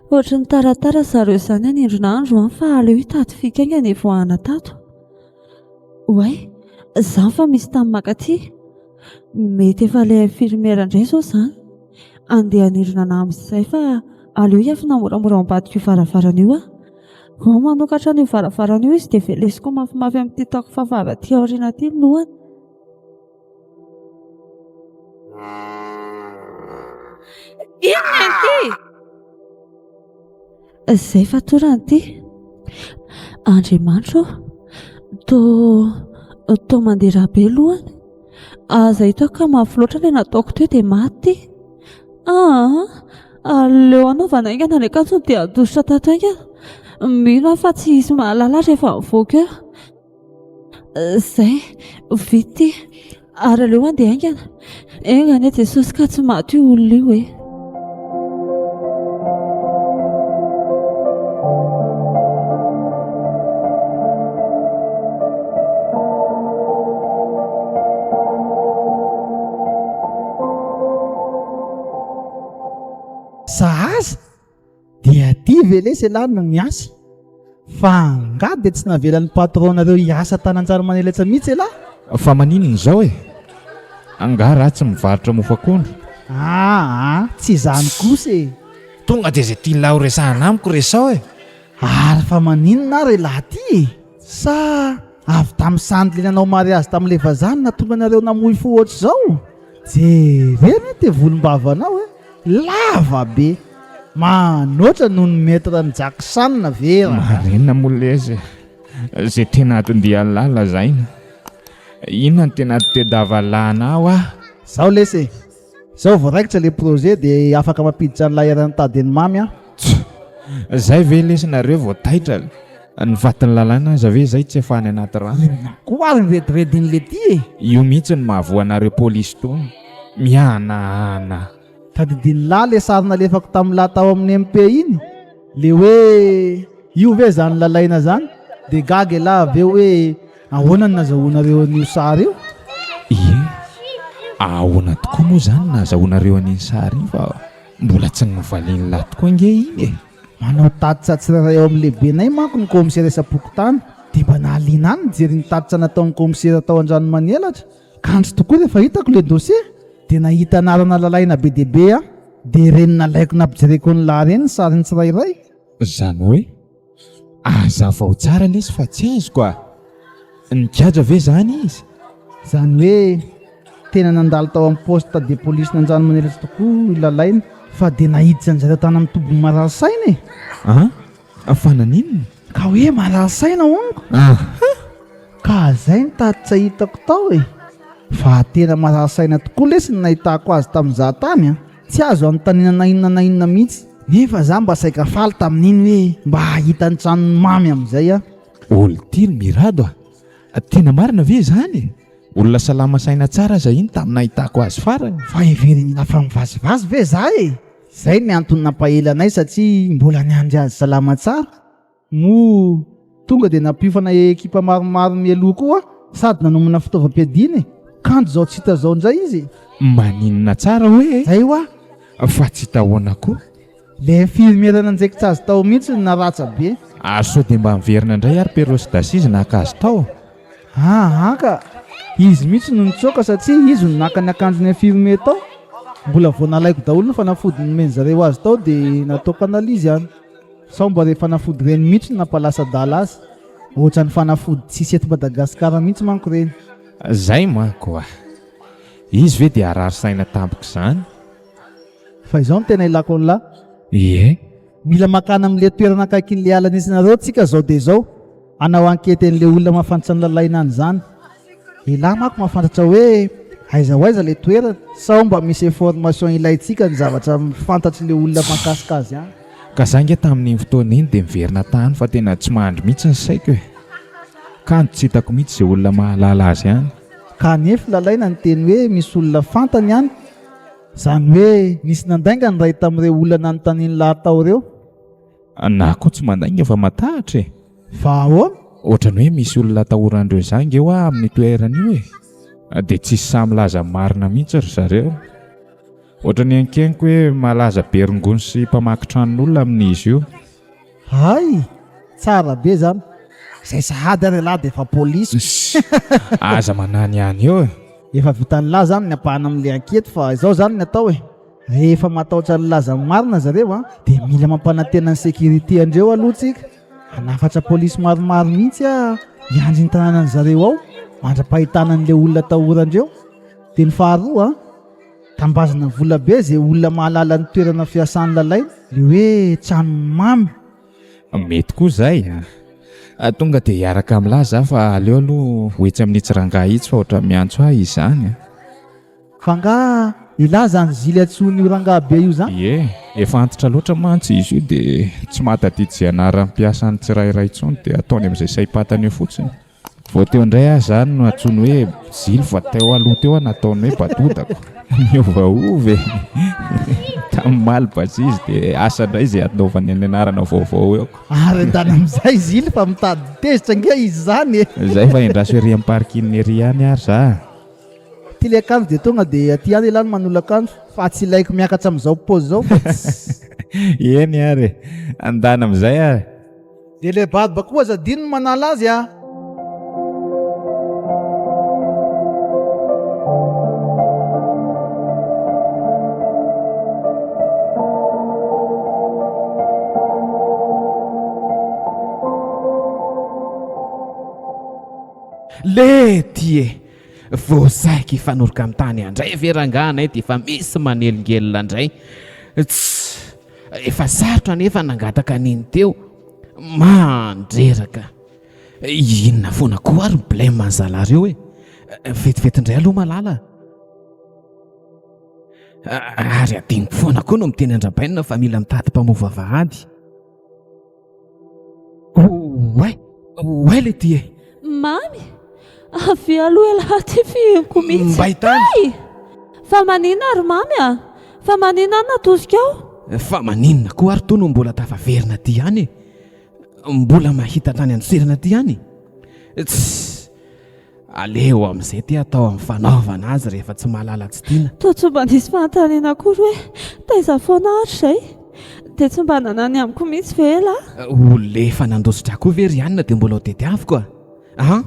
Ohatry ny taratara zareo izany hanindrona andro an, fa aleo hitady fika haingana hivoahana tato. Oay, izany fa misy tany mankaty. Mety efa ilay infirmière indray izao izany. Andeha hanindrona anà amin'izay fa aleo hiafina moramora ao ambadik'io varavarana io aho. Vao manokatra an'io varavarana io izy dia velesiko mafimafy amin'ity taoko fafana aty aoriana ity ny lohany. Inona ity? Izay fatorana ity. Andriamanitra ô, toa toa mandeha ra be lohany. Aza hitako ka mafy loatra ilay nataoko teo dia maty ity. Aa! Aleo hanaovana haingana ny akanjony dia handositra tato haingana. Mino aho fa tsy hisy mahalala rehefa mivoaka eo. Izay, vita ity. Ary aleo handeha haingana. Enga anie Jesosy ka tsy maty io olona io e. Sahaza? Dia aty ve lesy elah no miasa? Fa angaha dia tsy navelan'ny patron-nareo hiasa tany Antsaramanelatra mihitsy elah? Fa maninona izao e? Angaha ratsy mivarotra mofo akondro? Aa, tsy izany kosa e! Tonga dia izay tian'lah ho resahana amiko resaho e! Ary fa maninona ary elah ty e? Sa avy tamin'ny sandry le nanao mariazy tamin'ilay vazaha no nahatonga anareo namoy fo ohatr'izao? Jereo anie ty volombavanao e! Lava be! Manoatra noho ny mètre an'i Jackson ve rangahy? Marina moa lesy e! Ze tena atondian'lah lazaina. Inona no tena tedavalah anao ah? Zao lesy e! Zao vao raikitra le projet de afaka mampiditra an'lah eran'ny tady an'i Mamy aho. Tch! Zay ve lesy nareo vao taitra? Ny fatin'ny lalàna aza ve zay tsy efa any anaty rano? Inona koa ary ny rediredin'le ty e? Io mihitsy no mahavoa anareo polisy tony. Mihanahana. Tadidin'lah le sary nalefako tamin'lah tao amin'ny MP iny? Le hoe io ve zany lalaina zany? De gaga elah avy eo hoe ahoana no nazahoanareo an'io sary io? Ie, ahoana tokoa moa zany nazahoanareo an'iny sary iny fa mbola tsy novalian'lah tokoa ange iny e! Manao tatitra tsirairay ao amin'ny lehibenay manko ny kaomisera isam-pokontany. Dia mba nahaliana ahy nijery ny tatitra nataon'ny kaomisera tao Andranomanelatra. Kanjo tokoa rehefa hitako ilay dossier dia nahita anarana lalaina be dia be aho. Dia ireny nalaiko nampijereko an'lah ireny ny sariny tsirairay. Izany hoe Azavao tsara lesy fa tsy azoko a! Nigadra ve zany izy? Izany hoe tena nandalo tao amin'ny poste de police n'Andranomanelatra tokoa i Lalaina fa dia naiditra an-dry zareo tany amin'ny tobin'ny marary saina e! An? Fa naninona? Ka hoe marary saina hono ko! Aha! Ka zay ny tatitra hitako tao e! Fa tena marary saina tokoa lesy ny nahitako azy tamin'izaho tany an! Tsy azo anontaniana na inona na inona mihitsy. Nefa za mba saika faly tamin'iny hoe mba hahita ny tranon'i Mamy amin'izay aho. Olty ry Mirado a! Tena marina ve izany e? Olona salama saina tsara aza iny tamin'ny nahitako azy farany. Fa heverin'ila fa mivazivazy ve za e? Zay ny antony nampahela anay satria mbola niandry azy salama tsara. Moa tonga dia nampiofana ekipa maromaro mialoha koa sady nanomana fitaovam-piadiana e! Kanjo izao tsy hita izao indray izy e! Maninona tsara hoe e! Zay hoa! Fa tsy hita ahoana koa? Le infirmiera nanjaikitra azy tao mihitsy no naratsa be. Ary sao dia mba miverina indray ary Perros d'Assise naka azy tao? Aa ka! Izy mihitsy no nitsoaka satria izy no naka ny akanjon'ny infirmier tao. Mbola vao nalaiko daholo ny fanafody nomen-zareo azy tao dia nataoko analyse ihany. Sao mba re fanafody reny mihitsy no nampalasa adala azy? Ohatran'ny fanafody tsisy eto Madagasikara mihitsy manko reny. Zay manko a! Izy ve dia harary saina tampoka izany? Fa izao no tena ilako an'lah. Ie. Mila makany amin'le toerana akaikin'le ala nisy anareo tsika zao dia zao. Hanao enquete an'le olona mahafantatra an'i Lalaina any zany. Elah manko mahafantatra hoe aiza ho aiza le toerana. Sao mba misy information ilaintsika ny zavatra fantatr'le olona mahakasika azy any. Ka za nge tamin'iny fotoana iny dia miverina tany fa tena tsy mandry mihitsy ny saiko e. Kanjo tsy hitako mihitsy izay olona mahalala azy any. Kanefa Lalaina niteny hoe misy olona fantany any. Izany hoe nisy nandainga ny iray tamin'ireo olona nanontanian'i tao ireo. Na koa tsy mandainga fa matahotra e! Fa ahoana? Ohatran'ny hoe misy olona atahoran'ireo za nge hoa amin'io toerana io e! Dia tsisy sahy milaza ny marina mihitsy ry zareo. Ohatran'ny henkeniko hoe malaza be rongony sy mpamaky tranon'olona amin'izy io. Hay! Tsara be zany. Zay sahady ary ialahy dia efa polisy. Aza mananihany eo e! Efa vitan'lah zany ny ampahany amin'ilay ankety fa izao zany ny atao e! Rehefa matahotra ny laza marina zareo an, dia mila mampanantena ny sécurité andreo aloha tsika. Hanafatra polisy maromaro mihitsy ah hiandry ny tanànan'ny zareo ao mandra-pahitana an'ilay olona atahorandreo. Dia ny faharoa an, tambazana vola be izay olona mahalala ny toerana fiasan'ny lalaina, le hoe tranon'i mamy. Mety koa izay an. Tonga dia hiaraka amin'lah za fa aleo aloha ho etsy amin'itsy rangahy itsy fa ohatran'ny miantso ahy izy izany a. Fa angaha elah zany zily antsoin'io rangahy be io zany? Ie, efa antitra loatra mantsy izy io dia tsy mahatadidy izay anaran'ny mpiasany tsirairay intsony dia ataony amin'izay saim-patany eo fotsiny. Vao teo indray aho izany no antsoiny hoe Zily fa teo aloha teo aho nataony hoe Badodako. Miovaova e! Tamin'ny omaly Bazizy dia asa indray izay hanaovany ny anarana vaovao eo. Ary andana amin'izay Zily fa mitady tezitra ange izy izany e! Izay fa endraso ery amin'ny parking ery ihany ary za. Ty le akanjo dia tonga dia aty ihany elah no manolo akanjo fa tsy ilaiko miakatra amin'izao paozy izao fa tsy. Eny ary e! Andana amin'izay ary. Dia ilay barbe koa aza adino ny manala azy a! Lety e! Vao saiky hifanoroka amin'ny tany handray ve rangaha anay dia efa misy manelingelina indray. Tss! Efa sarotra anefa nangataka an'iny teo. Mandreraka. Inona foana koa ary ny blème an'i zalahy reo e? Vetivety indray aloha malala. Ary adinoko foana koa no miteny an-dRabainina fa mila mitady mpamoa vavahady. Oay! Oay le ty e! Mamy! Avia aloha elah ty fihiniko mihitsy. Mbay tany! Hay! Fa maninona ry Mamy a? Fa maninona aho natosika ao? Fa maninona koa ary toa no mbola tafaverina aty ihany e? Mbola mahita tany an-toerana aty ihany e? Tssy! Aleo amin'izay ty atao amin'ny fanaovana azy rehefa tsy mahalala tsy tiana. Toa tsy mba nisy fanontaniana akory hoe taiza foana aho hatrizay? Dia tsy mba nanany amiko mihitsy ve elah? Olona efa nandositra ahy koa ve ry anona dia mbola ho tediaviko a? An!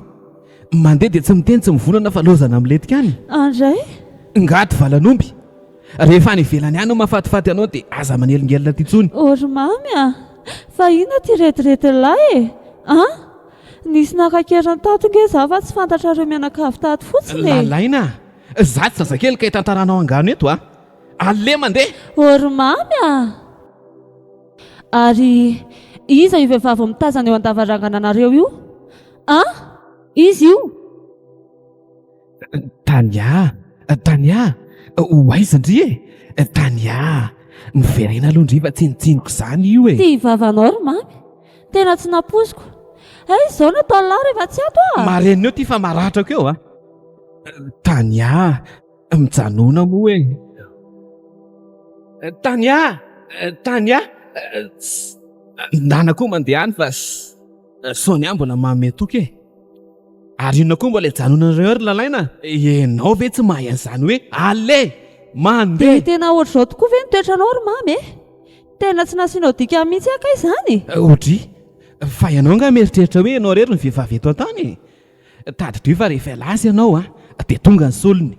Mandeha dia tsy miteny tsy mivolana fa lozana milentika any? Andray! Ngaty valan'omby! Rehefa any ivelany any no mahafatifaty anao dia aza manelingelina aty intsony. Ô ry mamy a! Fa inona ity rediredin'lah e? An! Nisy naka an-keriny tato nge za fa tsy fantatrareo mianakavy tato fotsiny e! Lalaina a! Za tsy zazakely ka hitantaranao angano eto a! Allez mandeha! Ô ry mamy a! Ary iza io vehivavy mitazana eo an-davarangana anareo io? An! Iza io? Tania! Tania! Ho aiza ndry e? Tania! Miverena aloha ndry fa tsinotsinoko izany io e! Ty vavanao ry mamy! Tena tsy nampoiziko! Hay izao no ataon'lah rehefa tsy ato aho! Marenina eo ty fa maratrako eo a! Tania! Mijanona moa e! Tania! Tania! Ndana koa mandeha any fa Sonia mbola manome toky e! Ary inona koa mbola hijanonanareo eo ry Lalaina? Ianao ve tsy mahay an'izany hoe allez! Mandeha! Dia tena ohatr'izao tokoa ve ny toetranao ry Mamy e? Tena tsy nasianao dikany mihitsy aho kay izany e! Audrey, fa ianao angaha mieritreritra hoe ianao irery no vehivavy eto an-tany e? Tadidio fa rehefa lasa ianao an, dia tonga ny solony.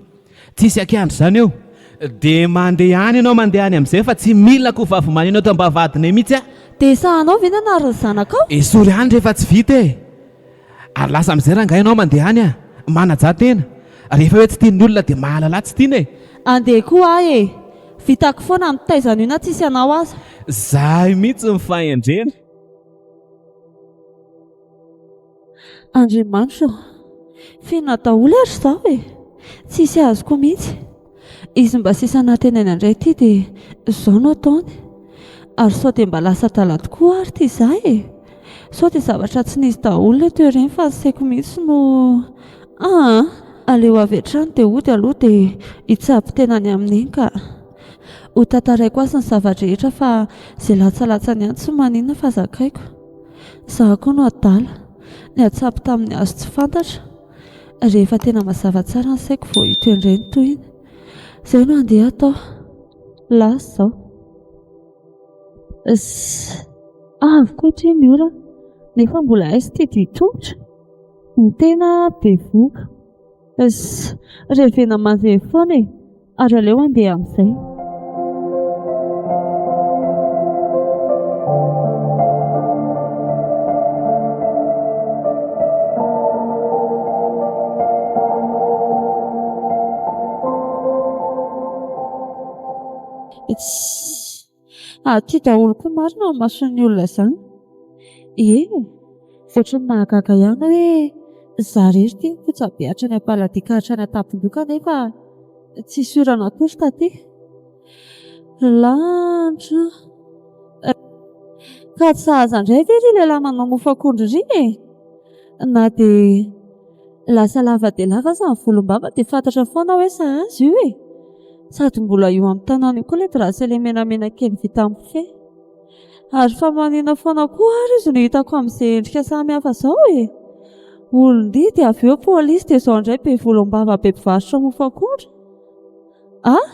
Tsisy akiandry izany eo. Dia mandeha any ianao mandeha any amin'izay fa tsy mila ko vavy maneno eto am-bavahadinay mihitsy aho. Dia sahanao ve nanary ny zanakao? Esory any rehefa tsy vita e! Ary lasa amin'izay rangahy ianao mandeha any an! Manajà tena. Rehefa hoe tsy tian'ny olona dia mahalalà tsy tiana e! Andeha koa aho e! Vitako foana ny mitaiza an'io na tsisy anao aza. Zahay mihitsy ny fahendrena. Andriamanitra ô! F'inona daholo ary izao e? Tsisy azoko mihitsy. Izy mba sisa nantenaina indray ity dia izao no ataony. Ary sao dia mba lasa adala tokoa ary ity izaho e? Sao dia zavatra tsy nisy daholo ilay teo ireny fa ny saiko mihitsy no aa! Aleo avy hatrany dia hody aloha dia hitsabo tena any amin'iny ka. Ho tantaraiko azy ny zava-drehetra fa izay latsalatsany ihany tsy maninona fa zakaiko. Izaho koa no adala. Niatsabo tamin'ny hazo tsy fantatra. Rehefa tena mazava tsara ny saiko vao hita eo indray ny tohiny. Izay no andeha hatao. Lasa izao. Ss. Avy koa ity ny orana. Nefa mbola aiza ity dian-tongotra? Ny tena bevohoka. Ss. Revena mandeha foana e! Ary aleo handeha amin'izay. Tss! Aty daholo koa marina ny mason'ny olona izany. Ie! Ohatran'ny mahagaga ihany hoe izaho irery ity nikoja be hatrany Ampaladia ka hatrany an-tampon-doha kanefa tsisy orana akory taty. Lanitra a! Ka tsy sahaza indray ve ry lehilahy manao mofo akondro ry e? Na dia lasa lava dia lava aza ny volombava dia fantatra foana hoe sahaza io e! Sady mbola io amin'ny tanana io koa ilay bracelet menamena kely vita amin'ny fe. Ary fa manina foana koa ary izy no hitako amin'izay endrika samy hafa izao e! Olon-dia dia avy eo polisy dia izao indray be volombava be mpivarotra mofo akondro. Ah!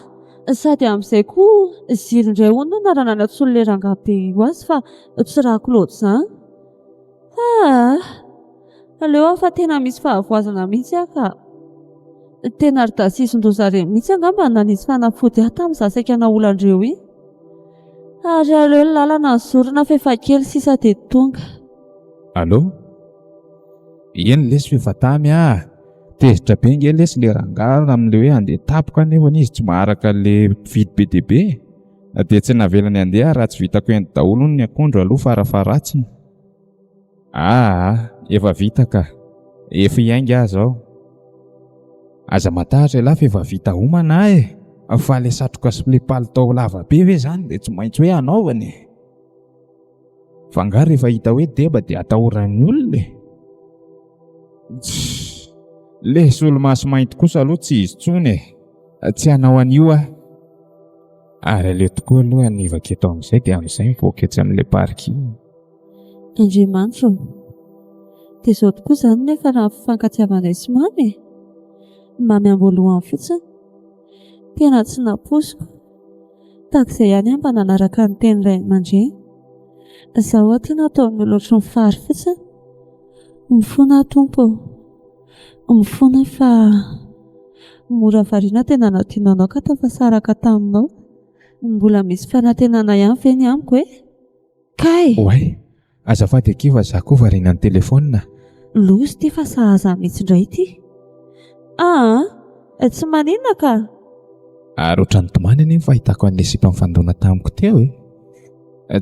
Sady amin'izay koa Zily indray hono no anarana nantsoin'ilay rangahy be io azy fa tsy rako loatra izany. Ah! Aleo aho fa tena misy fahavoazana mihitsy aho ka. Tena ry Dasison-doza ireny mihitsy angamba no nanisy fanafody ahy tamin'izaho saika naolan-dreo iny. Ary aleo ny lalana no zorina fa efa kely sisa dia tonga. Allô? Eny lesy f'efa tamy ah! Tezitra be nge lesy le rangahy amin'le hoe handeha tapoka nefany izy tsy maharaka le mpividy be dia be e! Dia tsy navelany handeha raha tsy vitako ento daholo hono ny akondro aloha farafaharatsiny. Aa efa vita ka! Efa hiainga aho zao. Aza matahotra ialahy fa efa vita homana aho e! Fa le satroka sy le palitao lava be ve zany dia tsy maintsy hoe hanaovana e! Fa angaha rehefa hita hoe deba dia atahoran'ny olona e? Tssy! Le solomaso mainty kosa aloha tsy izy intsony e! Tsy hanao an'io aho. Ary aleo tokoa aloha hanivaka eto amin'izay dia amin'izay mivoaka etsy amin'ilay parking. Andriamanitra ô! Dia izao tokoa izany nefa raha ny fifankatiavanay sy Mamy e! Mamy am-boalohany fotsiny. Tena tsy nampoiziko. Tahaka izay ihany aho mba nanaraka ny teny ray aman-dreny. Izaho aty nataon'ny olona ohatry ny fary fotsiny. Mifona aho Tompo ô! Mifona aho fa mora variana tena nanadino anao ka tafasaraka taminao. Mbola misy fanantenana ihany ve ny amiko e? Kay! Oay! Azafady akia fa za koa variana ny telephone. Loza ity fa sahaza mihitsy indray ity. Aa! Tsy maninona ka! Ary ohatran'ny tomany anie ny fahitako an'ilay sipa nifandona tamiko teo e!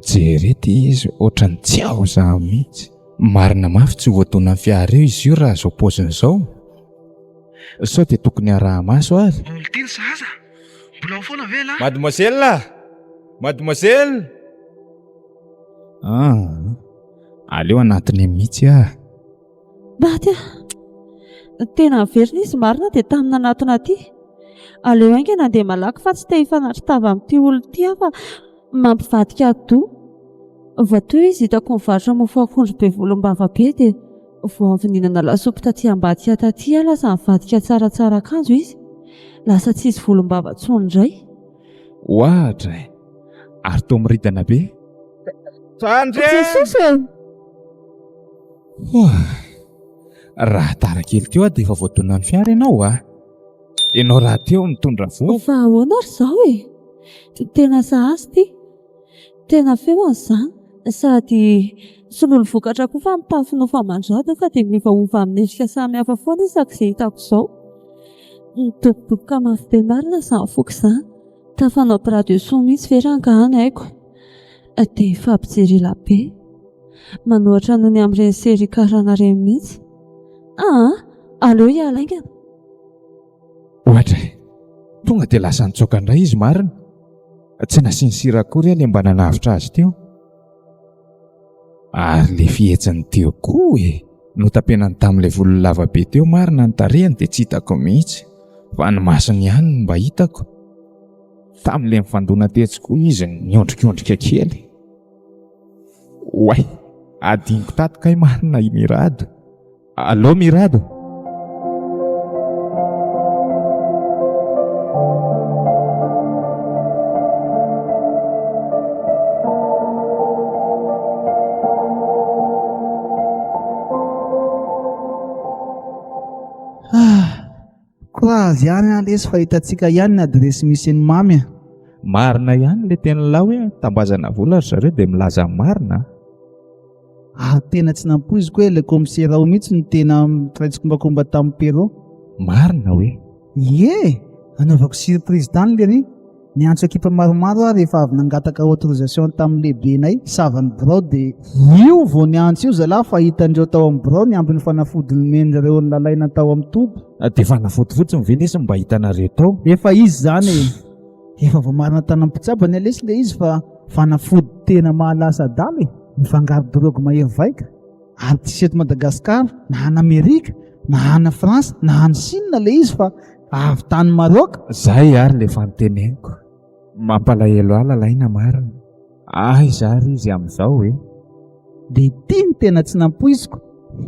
Jereo ity izy ohatran'ny tsy ao za mihitsy. Marina mafy tsy ho voadonan'ny fiara eo izy io raha izao paoziny izao. Sao dia tokony haraha-maso ary? Olon-tiany sahaza? Mbola ao foana ve elah? Mademoiselle a! Mademoiselle! Ah, aleo anatiny mihitsy ah. Maty aho. Tena niverina izy marina dia tany nanatona aty. Aleo haingana handeha malaky fa tsy te hifanatri-tava amin'ity olona ity aho fa mampivadika atidoha. Vao teo izy hitako nivarotra mofo akondro be volombava be dia vao avy nihinana lasopy taty ambadika taty aho lasa nivadika tsaratsara akanjo izy. Lasa tsisy volombava intsony indray. Ohatra e! Ary toa miridana be. Tandremo! Jesosy ô! Oa! Raha tara kely teo aho dia efa voadonan'ny fiara ianao a! Ianao rahateo nitondra vovo. Fa ahoana ary izao e? Tena sahaza ity. Tena feo an'izany. Sady solon'ny vokatra koa fa mitafy nofo aman-dra nefa dia miovaova amin'ny endrika samihafa foana isak'izay hitako izao. Midobodoboka mafy be marina izany foko izany. Tafanao bras de son mihitsy ve rangaha ny haiko? Dia hifampijery ela be. Manohatra noho ny amin'ireny série karana ireny mihitsy. Aa! Aleo hiala haingana. Ohatra e! Tonga dia lasa nitsoaka indray izy marina. Tsy nasiany sira akory aho ilay mba nanavotra azy teo. Ary ilay fihetsiny teo koa e! Notapenany tamin'ilay volony lava be teo marina ny tarehiny dia tsy hitako mihitsy, fa ny masony ihany no mba hitako. Tamin'ilay nifandona tetsy koa izy niondrikondrika kely. Oay! Adinoko tato kay marina i Mirado. Allo Mirado? Ah, courage ihany ah lesy fa hitantsika ihany ny adiresy misy an'i Mamy a. Marina ihany ilay tenin'lah hoe tambazana vola ry zareo dia milaza ny marina a. Ary tena tsy nampoiziko hoe ilay commissaire ao mihitsy no tena mpiray tsikombakomba tamin'i Pierrot. Marina hoe? Ie! Anaovako surprise tany lery. Niantso ekipa maromaro aho rehefa avy nangataka autorisation tamin'ny lehibenay sava ny birao dia io vao niantso io zalahy fa hitandreo tao amin'ny birao ny ambin'ny fanafody nomen-dry an'i Lalaina tao amin'ny toby. Dia fanafody fotsiny ve lesy no mba hitanareo tao? Efa izy izany e! Efa voamarina tany amin'ny mpitsabo anie lesy ilay izy fa fanafody tena mahalasa adala e! Mifangaro drogue mahery vaika. Ary tsisy eto Madagascar na any Amerika na any France na any Chine le izy fa avy tany Maroc. Zay ary le fanoteneniko. Mampalahelo ahy Lalaina marina. Aiza ary izy amin'izao e? Dia ity no tena tsy nampoiziko.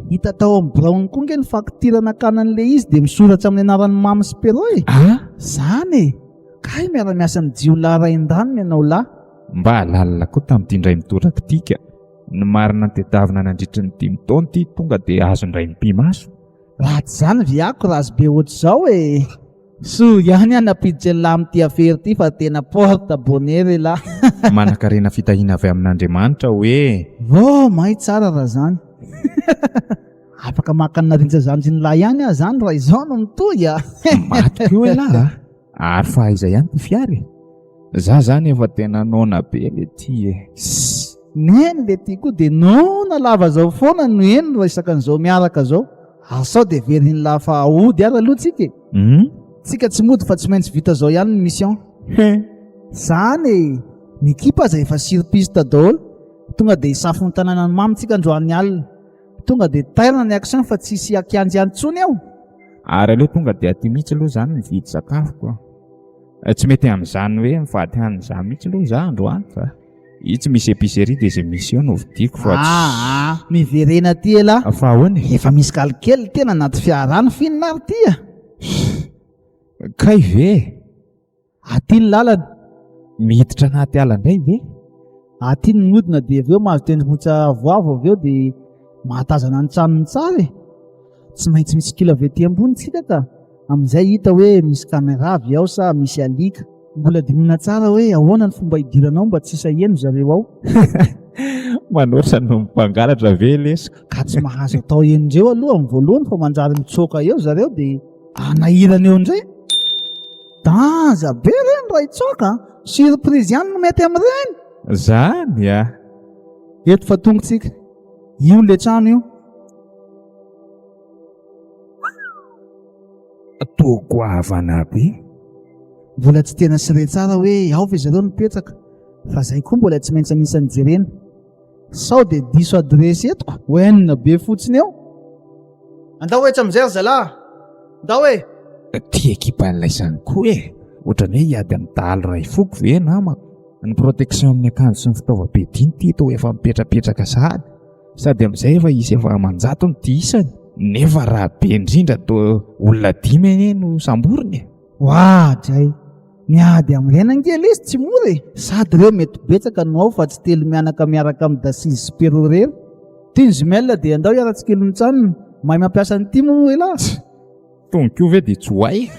Hita tao amin'ny biraony koa nge ny facture nakana an'ilay izy dia misoratra amin'ny anaran'i Mamy sy Pierrot e! Ah! Zany e! Kay miara-miasa amin'ny jiolahy rain-daniny ianao lahy. Mba lalina koa tamin'ity indray mitoraka ity ka. Ny marina notediavina nandritry ny dimy taona ity tonga dia azo indray mipi-maso. Raha tsy izany viako ratsy be ohatr'izao e! Soa ihany aho nampiditra elah amin'ity afera ity fa tena porte bonheur elah. Manankarena fitahiana avy amin'Andriamanitra hoe. Vao may tsara raha zany. Afaka maka an'i Narintsa zandrin'lah ihany aho zany raha izao no mitohy a! Matiko eo elah a! Ary fa aiza ihany ity fiara e? Za zany efa tena noana be le ty e. Sss! Neny le ty koa de noana lava zao foana no heno resaka an'izao miaraka zao. Ary sao de verin'lah fa hody ary aloha tsika e. Hum? Tsika tsy mody fa tsy maintsy vita zao ihany ny mission. He! Zany e! Ny ekipa aza efa sur piste daholo. Tonga de hisafo ny tanànan'i Mamy tsika androany alina. Tonga de tairina ny action fa tsisy hiakianjiany tsony eo. Ary aleo tonga de aty mihitsy aloha zany mividy sakafo ko. Tsy mety amin'izany hoe mivady hanina izany mihitsy aloha za androany fa io tsy misy épicerie dia izay misy eo no vidiako fa tsy Aa, miverena aty elah. Fa ahoana e? Efa misy calcul tena anaty fiara any f'inona ary ty a? Kay ve? Aty ny lalana. Miditra anaty ala indray ve? Aty ny mihodina dia avy eo mahazo tendrombohitra avoavo avy eo dia mahatazana ny tranony tsara e. Tsy maintsy misy kila avy aty ambony tsika ka. Amin'izay hita hoe misy camera avy ao sa misy alika. Mbola dinihina tsara hoe ahoana ny fomba hidirana ao mba tsy hisaheno zareo ao. Manoatra noho ny mpangalatra ve lesy? Ka tsy mahazo atao henondreo aloha amin'ny voalohany fa manjary mitsoaka eo zareo dia anahirana eo indray. Danger be ireny raha hitsoaka a! Surprise ihany no mety amin'ireny. Zany a! Eto fa tonga tsika. Io le trano io. Toa goavana be. Mbola tsy tena sire tsara hoe ao ve zareo mipetraka fa zay koa mbola tsy maintsy anisan'ny jerena. Sao dia diso adiresy eto ko, oenina be fotsiny eo. Andao etsy amin'izay ry zalahy a! Ndao e! Ty ekipan'ilay zany koa e! Ohatran'ny hoe hiady amin'ny dahalo iray foko ve namako? Ny protection amin'ny akanjo sy ny fitaovam-piadiana ity toa efa mipetrapetraka sahady. Sady amin'izay efa hisy efa aman-jatony ity isany. Nefa raha be indrindra toa olona dimy anie no samborina e! Oadray! Miady amin'ireny ange lesy tsy mora e! Sady ireo mety betsaka no ao fa tsy telo mianaka miaraka amin'i Dasise sy Pierrot irery. Ty ny jumelle dia andao hiara-tsikilo ny tranony. Mahay mampiasa an'ity moa elah? Tony koa ve dia tsy ho hay?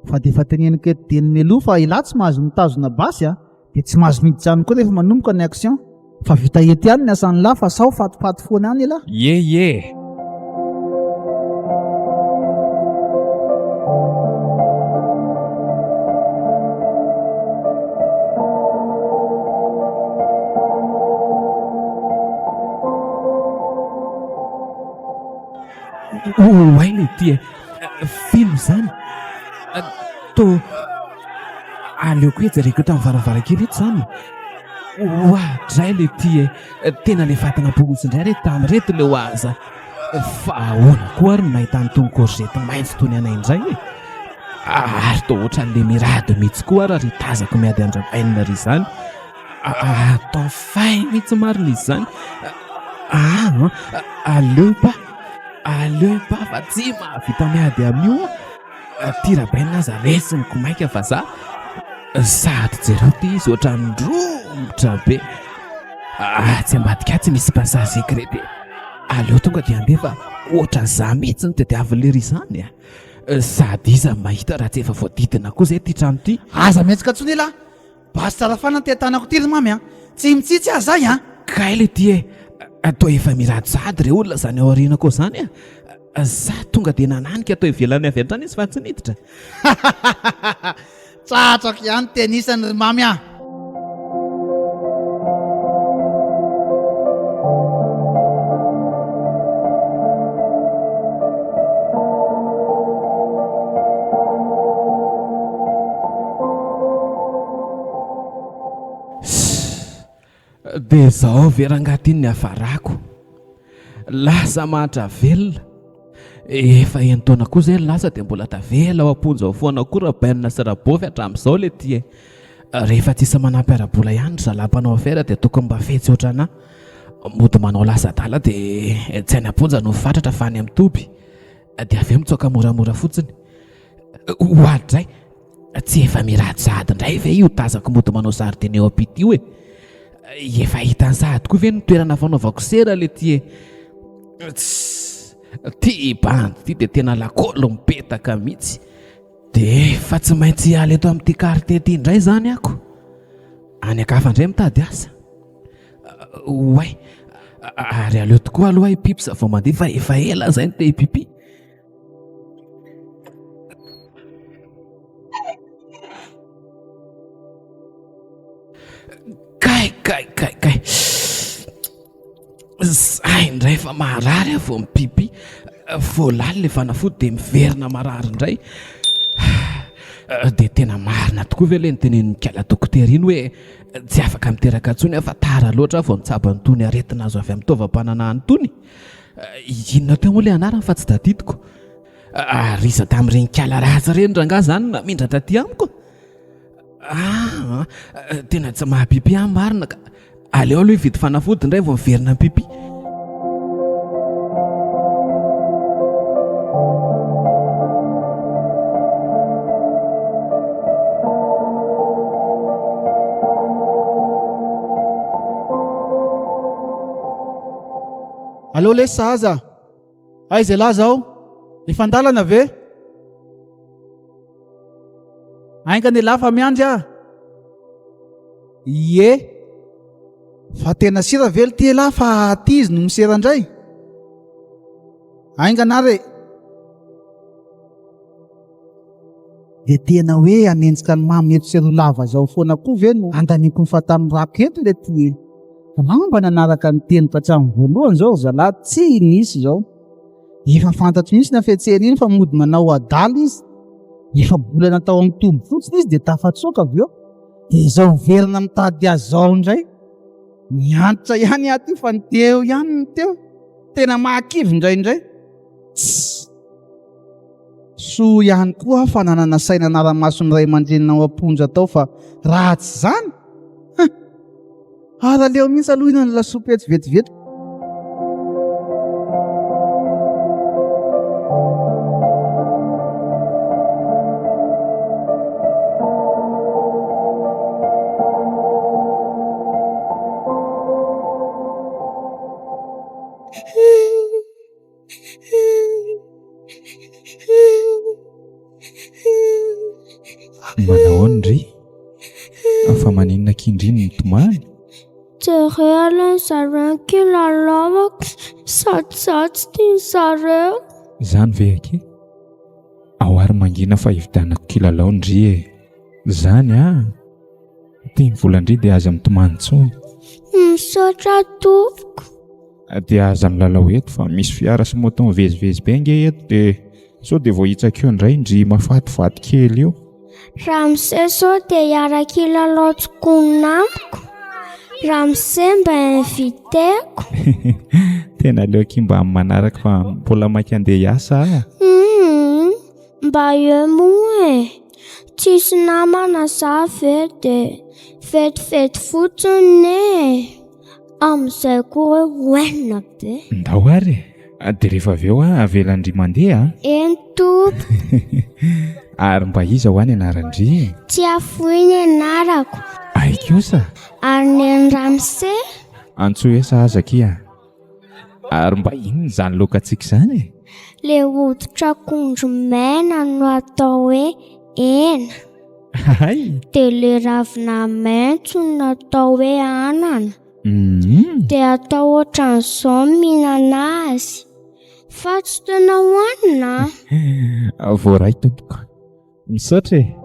Fa dia efa teneniko eto dieny mialoha fa elah tsy mahazo mitazona basy a! Dia tsy mahazo miditra any koa rehefa manomboka ny action. Fa vita eto ihany ny asan'lah fa sao fatifaty foana any elah. Ye ye! Oay le ty e! Feno izany! Tô aleoko hoe jereko eto amin'ny varavarankely eto izany e! Oadray le ty e! Tena le fatina polisy indray re tamin'ireto le oaza! Fa ahoana koa ary no nahitany itony courgette maitso toy ny anay indray e! Ary toa ohatran'le mirado mihitsy koa ary ry tazako miady an-dRabainina ry izany! Atao fay mihitsy marina izy izany! Aa aleo pa! Aleo pa fa tsy mahavita miady amin'io aho! Ty Rabainina aza resiny ko maika fa za sady jereo ty izy ohatran'ny romotra be! Atsy ambadika atsy misy passage secret dia aleo tonga dia andeha fa ohatran'izaho mihitsy no tadiavin'i lery izany a! Sady iza no mahita raha tsy efa voadidina koa izay ity trano ity? Aza mihetsika intsony elah! Basy tsara fana ty tanako ty ry mamy a! Tsy mitsitsy aho zay a! Kay le ty e! Toa efa mirado sahady re olona zany ao aorianako ao zany a! Za tonga dia nananika tao ivelany avy hatrany izy fa tsy niditra. Tsatsako ihany tenisany ry mamy ah. Dia zao ve rangahy ty ny niafarako? Lasa mahantra velona. Efa enin-taona koa izay no lasa dia mbola tavela ao am-ponja ao foana koa Rabainina sy Rabôfy hatramin'izao le ty e. Rehefa tsisy manampy ara-bola ihany ry zalahy mpanao afera dia tokony mba fetsy ohatranà. Mody manao lasa adala dia tsy any am-ponja no mifatratra fa any amin'ny toby. Dia avy eo mitsoaka moramora fotsiny. Oadray! Tsy efa mirady sahady indray ve io tazako mody manao zaridaina eo ampita io e? Efa hitany sahady koa ve ny toerana fanaovako sera le ty e? Tss, ty bandy ty dia tena lakôly mipetaka mihitsy. Dia efa tsy maintsy hiala eto amin'ity quartier ity indray izany ako. Any an-kafa indray mitady asa. Oay, ary aleo tokoa aloha hipipy vao mandeha fa efa ela izay no te hipipi. Kay kay kay kay. Zay indray fa marary aho vao mipipi. Vao lany le fanafody dia miverina marary indray. Dia tena marina tokoa ve le nitenenin'i kala dokotera iny hoe tsy afaka miteraka intsony aho fa tara loatra aho vao nitsabo an'itony aretina azo avy amin'ny taovam-pananahana itony? Inona teo moa ilay anarany fa tsy tadidiko. Ary iza tamin'ireny kala ratsy ireny rangahy izany no namindra taty amiko? Ah, tena tsy maha-pipi ahy marina ka. Aleo aloha hividy fanafody indray vao miverina mipipi. Aleo lesy sahaza. Aiza elah zao? Efa andalana ve? Haingana elah fa miandry ah. Ie. Fa tena sira ve lty elah fa aty izy no misera indray? Haingana ary e. Dia tena hoe hanenjika ny mamy eto sy eroa lava izao foana koa ve no handaniako ny fahatanorako eto le ty e? Angamba nanaraka ny teniko hatramin'ny voalohany izao ry zalahy tsy nisy izao. Efa fantatro mihitsy ny hafetsena iny fa mody manao adala izy. Efa-bolana tao amin'ny toby fotsiny izy dia tafatsoaka avy eo. Dia izao miverina mitady azy izao indray. Niantitra ihany aho ty fa ny teo ihany ny teo. Tena mahakivy indraindray. Tssy. Soa ihany koa aho fa nanana saina hanara-maso ny ray aman-dreniny ao am-ponja tao fa raha tsy izany, hein! Ary aleo mihitsy aloha hihinana ny lasopy etsy vetivety. Manahoana ndry? Fa maninona akia ndry no mitomany? Jereo aloha zareo ny kilalaoko sady za tsy tian'ny zareo. Izany ve akia? Ao ary mangina fa hividianako kilalao ndry e! Izany an! Ity ny volan-dry dia aza mitomany intsony. Misaotra tompoko. Dia aza milalao eto fa misy fiara sy moto mivezivezy be ange eto dia sao dia voahitsaka eo indray ndry mahafatifaty kely io. Ramose sao dia hiaraka hilalao tsikonina amiko? Ramose mba inviteko. Tena aleo akia mba amin'ny manaraka fa mbola maika andeha hiasa aho. Hum, mba eo moa e. Tsisy namana za ve dia vetivety fotsiny e. Amin'izay koa hoe oenina be. Ndao ary e! Dia rehefa avy eo aho avelan-dry mandeha a! Eny tompoko. Ary mba iza hoa ny anaran-dry e? Tsy afoy ny anarako. Hay kosa! Ary neny ramose? Antsoy hoe sahaza akia. Ary mba inona izany laokantsika izany e? Le hoditr'akondro mena no atao hoe hena. Hay! Dia le ravina maitso no atao hoe anana. Dia atao ohatran'izao ny mihinana azy. Fa tsy tena hohanina an! Voaray tompoko. Misaotra e!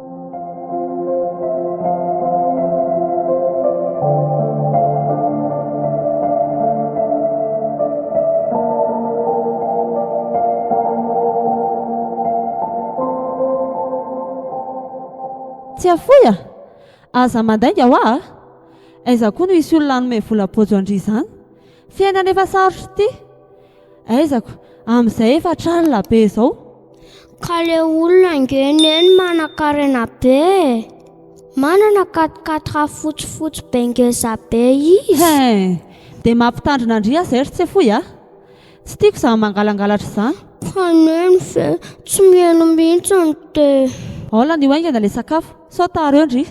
Tsiafoy a! Aza mandainga hoa a! Aiza koa no hisy olona hanome vola bôjo an-dry izany? Fiainana efa sarotra ity! Aizako, amin'izay efa hatralina be izao. Ka le olona ange neny manankarena be e! Manana quatre quatre fotsifotsy be ngeza be izy. Hein! Dia mampitandrina an-dry aho izay ry Tsiafoy a! Tsy tiako izany mangalangalatra izany. Ka neny ve tsy mihaino mihitsy dia. Ao lanio haingana ilay sakafo, sao tara eo ndry.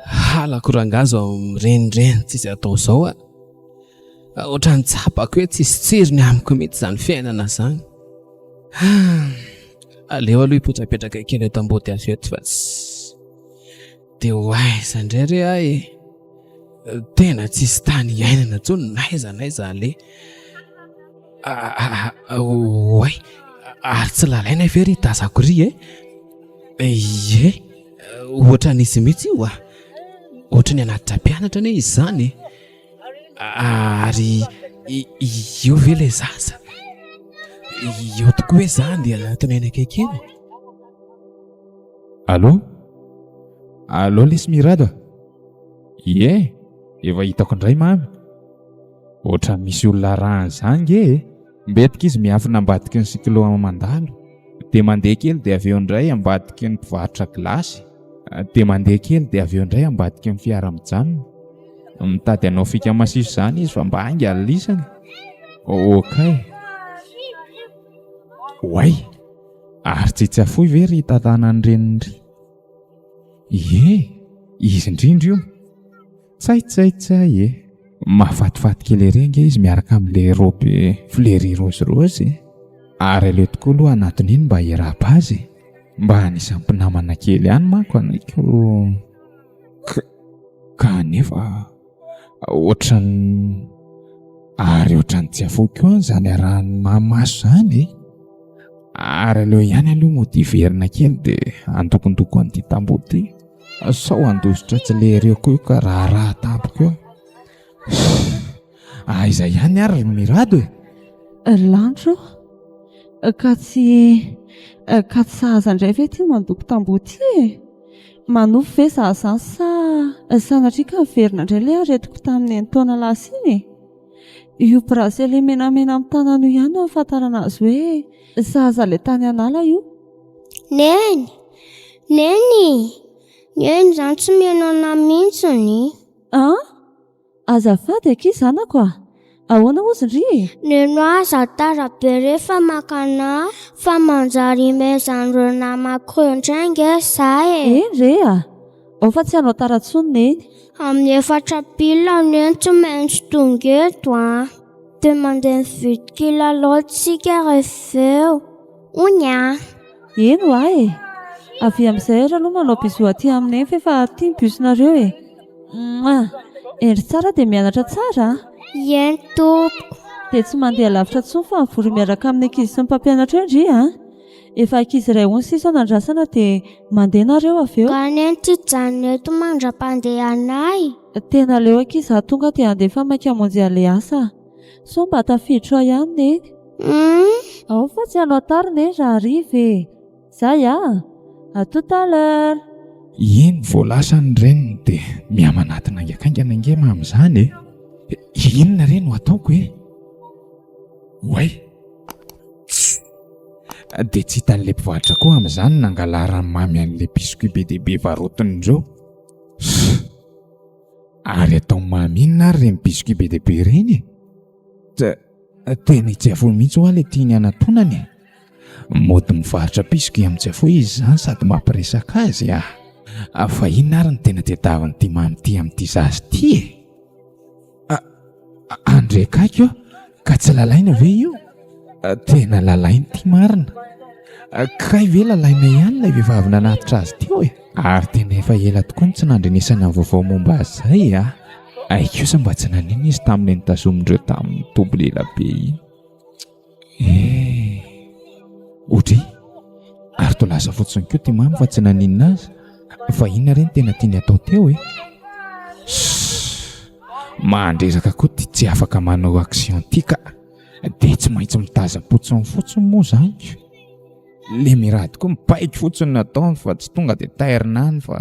Halako rangahy zao mirenireny tsisy atao zao a. Ohatran'ny tsapako hoe tsisy tsirony amiko mihitsy izany fiainana izany. Aleo aloha hipetrapetraka kely eto ambody hazo eto fa tsy dia ho aiza indray re aho e. Tena tsisy tany iainana intsony n'aiza n'aiza aleha. Oay, ary tsy lalaina ve ry tazako ry e? Ie, ohatran'izy mihitsy io a. Ohatran'ny hanatitra mpianatra anie izy izany e. Ary io ve ilay zaza? Io tokoa hoe za andeha hanatona eny akaiky eny? Allô? Allô lesy Mirado a? Ie, efa hitako indray mamy. Ohatran'ny misy olona arahany izany nge e! Mbetika izy miafina ambadiky ny cyclo mandalo, dia mandeha kely dia avy eo indray ambadiky ny mpivarotra gilasy, dia mandeha kely dia avy eo indray ambadiky ny fiara mijanona. Mitady hanao fika masiso izany izy fa mba haingana lisany. Okay. Oay! Ary tsy Tsiafoy ve ry tantanan'ny reniny ry? Ie, izy indrindra io. Tsay tsay tsay e! Mahafatifaty kely ery ange izy miaraka amin'ilay robe fleury rose rose e! Ary aleo tokoa aloha hanatona iny mba hiarahaba azy e! Mba anisan'ny mpinamana kely ihany manko anaiky o! Ka kanefa ohatran'ny ary ohatran'ny tsy avoako eo izany arahan'ny maha-maso izany e! Ary aleo ihany aloha mody hiverina kely dia handokondoko an'ity tamboho ity. Sao handositra tsy lery eo koa io ka raharaha tampoka eo. Aiza ihany ary ry Mirado e? Ry Lanitra ô, ka tsy ka tsy sahaza indray ve ity mandoko tamboho ity e? Manofy ve za izany sa sanatria ka miverina indray ilay aretiko tamin'ny enin-taona lasa iny e? Io bracelet menamena amin'ny tanana io ihany no ahafantarana azy hoe zaza ilay tany an'ala io. Neny! Neny! Neny izany tsy mihaino anah mihitsiny. An! Azafady akia zanako a! Ahoana hozy ndry e? Neny aza tara be rehefa maka anah fa manjary imezan'ireo namako ireo indray ange za e! Eny re a! Ao fa tsy hanao tara intsony Neny. Amin'ny efatra pile Neny tsy maintsy tonga eto a! Dia mandeha mividy kilalao tsika rehefa eo. Ony a! Eny hoa e! Avia amin'izay ary aloha manao bisous aty amin'i Neny f'efa aty ny bus-nareo e! Mouah! Hendry tsara dia mianatra tsara a! Eny tompoko! Dia tsy mandeha lavitra intsony fa mivory miaraka amin'ny ankizy sy ny mpampianatra eo ndry a! Efa ankizy iray ony sisa no andrasana dia mandeha nareo avy eo. Nga Neny tsy hijanona eto mandra-pandehanay? Tena aleo akia izaho tonga dia handeha fa maika hamonjy an'ilay asa aho. Sao mba tafiditra ao ihany Neny? Humm. Ao fa tsy hanao tara Neny raha hariva e! Zay a! À tout à l'heure! Iny vao lasa ny reniny dia mihamanatona haingakaingana ange mamy izany e! Inona re no ataoko e? Oay! Tss! Dia tsy hitan'ilay mpivarotra koa amin'izany nangalaran'i Mamy an'ilay biscuit be dia be varotin'ireo. Sss! Ary ataon'i Mamy inona ary ireny biscuit be dia be ireny e? Tena i Tsiafoy mihitsy hoa ilay tiany hanatonana e! Mody mivarotra biscuit amin'i Tsiafoy izy izany sady mampiresaka azy ah! Fa inona ary no tena tadiavin'ity Mamy ity amin'ity zaza ity e? Andre akaiky eo, ka tsy lalaina ve io? Tena lalaina ity marina. Kay ve lalaina ihany ilay vehivavy nanatitra azy teo e? Ary tena efa ela tokoa no tsy nandrenesana ny vaovao momba azy izay a! Hay kosa mba tsy nanino izy tamin'ilay notazomindreo tamin'ny tobily ela be iny. Eh! Odry! Ary toa. Lasa fotsiny koa ty mamy fa tsy naninona azy. Fa inona re no tena tiany atao teo e? Sss! Mandreraka koa ty tsy afaka manao action ty ka! Dia tsy maintsy mitazam-potsiny fotsiny moa zany ko! Le mirady koa mibaiko fotsiny no ataony fa tsy tonga dia tairina any fa.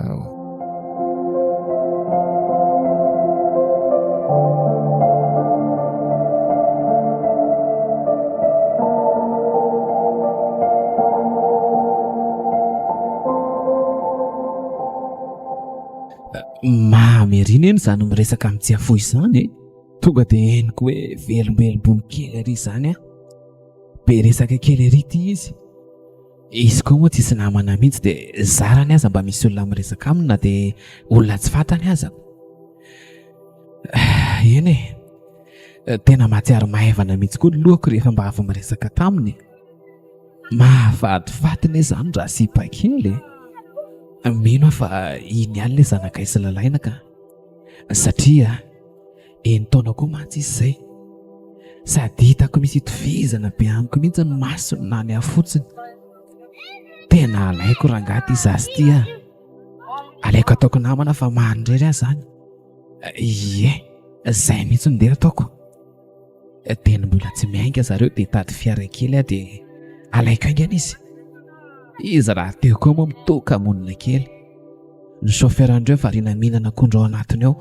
Mamy ery neny izany miresaka amin'i Tsiafoy izany e! Tonga dia henoko hoe velombelom-bolo kely ery izany aho. Be resaka kely ery ity izy. Izy koa moa tsisy namana mihitsy dia zarany aza mba misy olona miresaka aminy na dia olona tsy fantany aza. Eny e, tena mahatsiaro maivana mihitsy koa ny lohako rehefa mba avy miresaka taminy. Mahafatifaty anie izany raha sipa kely e. Mino aho fa iny ihany ilay zanakay sy Lalaina ka. Satria enin-taona koa mantsy izy izay. Sady hitako misy itovizana be amiko mihitsy ny masony na ny hafotsiny. Tena alaiko rangahy ity zaza ity ah. Alaiko ataoko namana fa manirery aho izany. Ie, izay mihitsy no ndeha ataoko. Teny mbola tsy miainga zareo dia hitady fiara kely aho dia alaiko haingana izy. Izy rahateo koa moa mitoka monina kely. Ny chauffeur andreo variana mihinana akondro ao anatiny ao.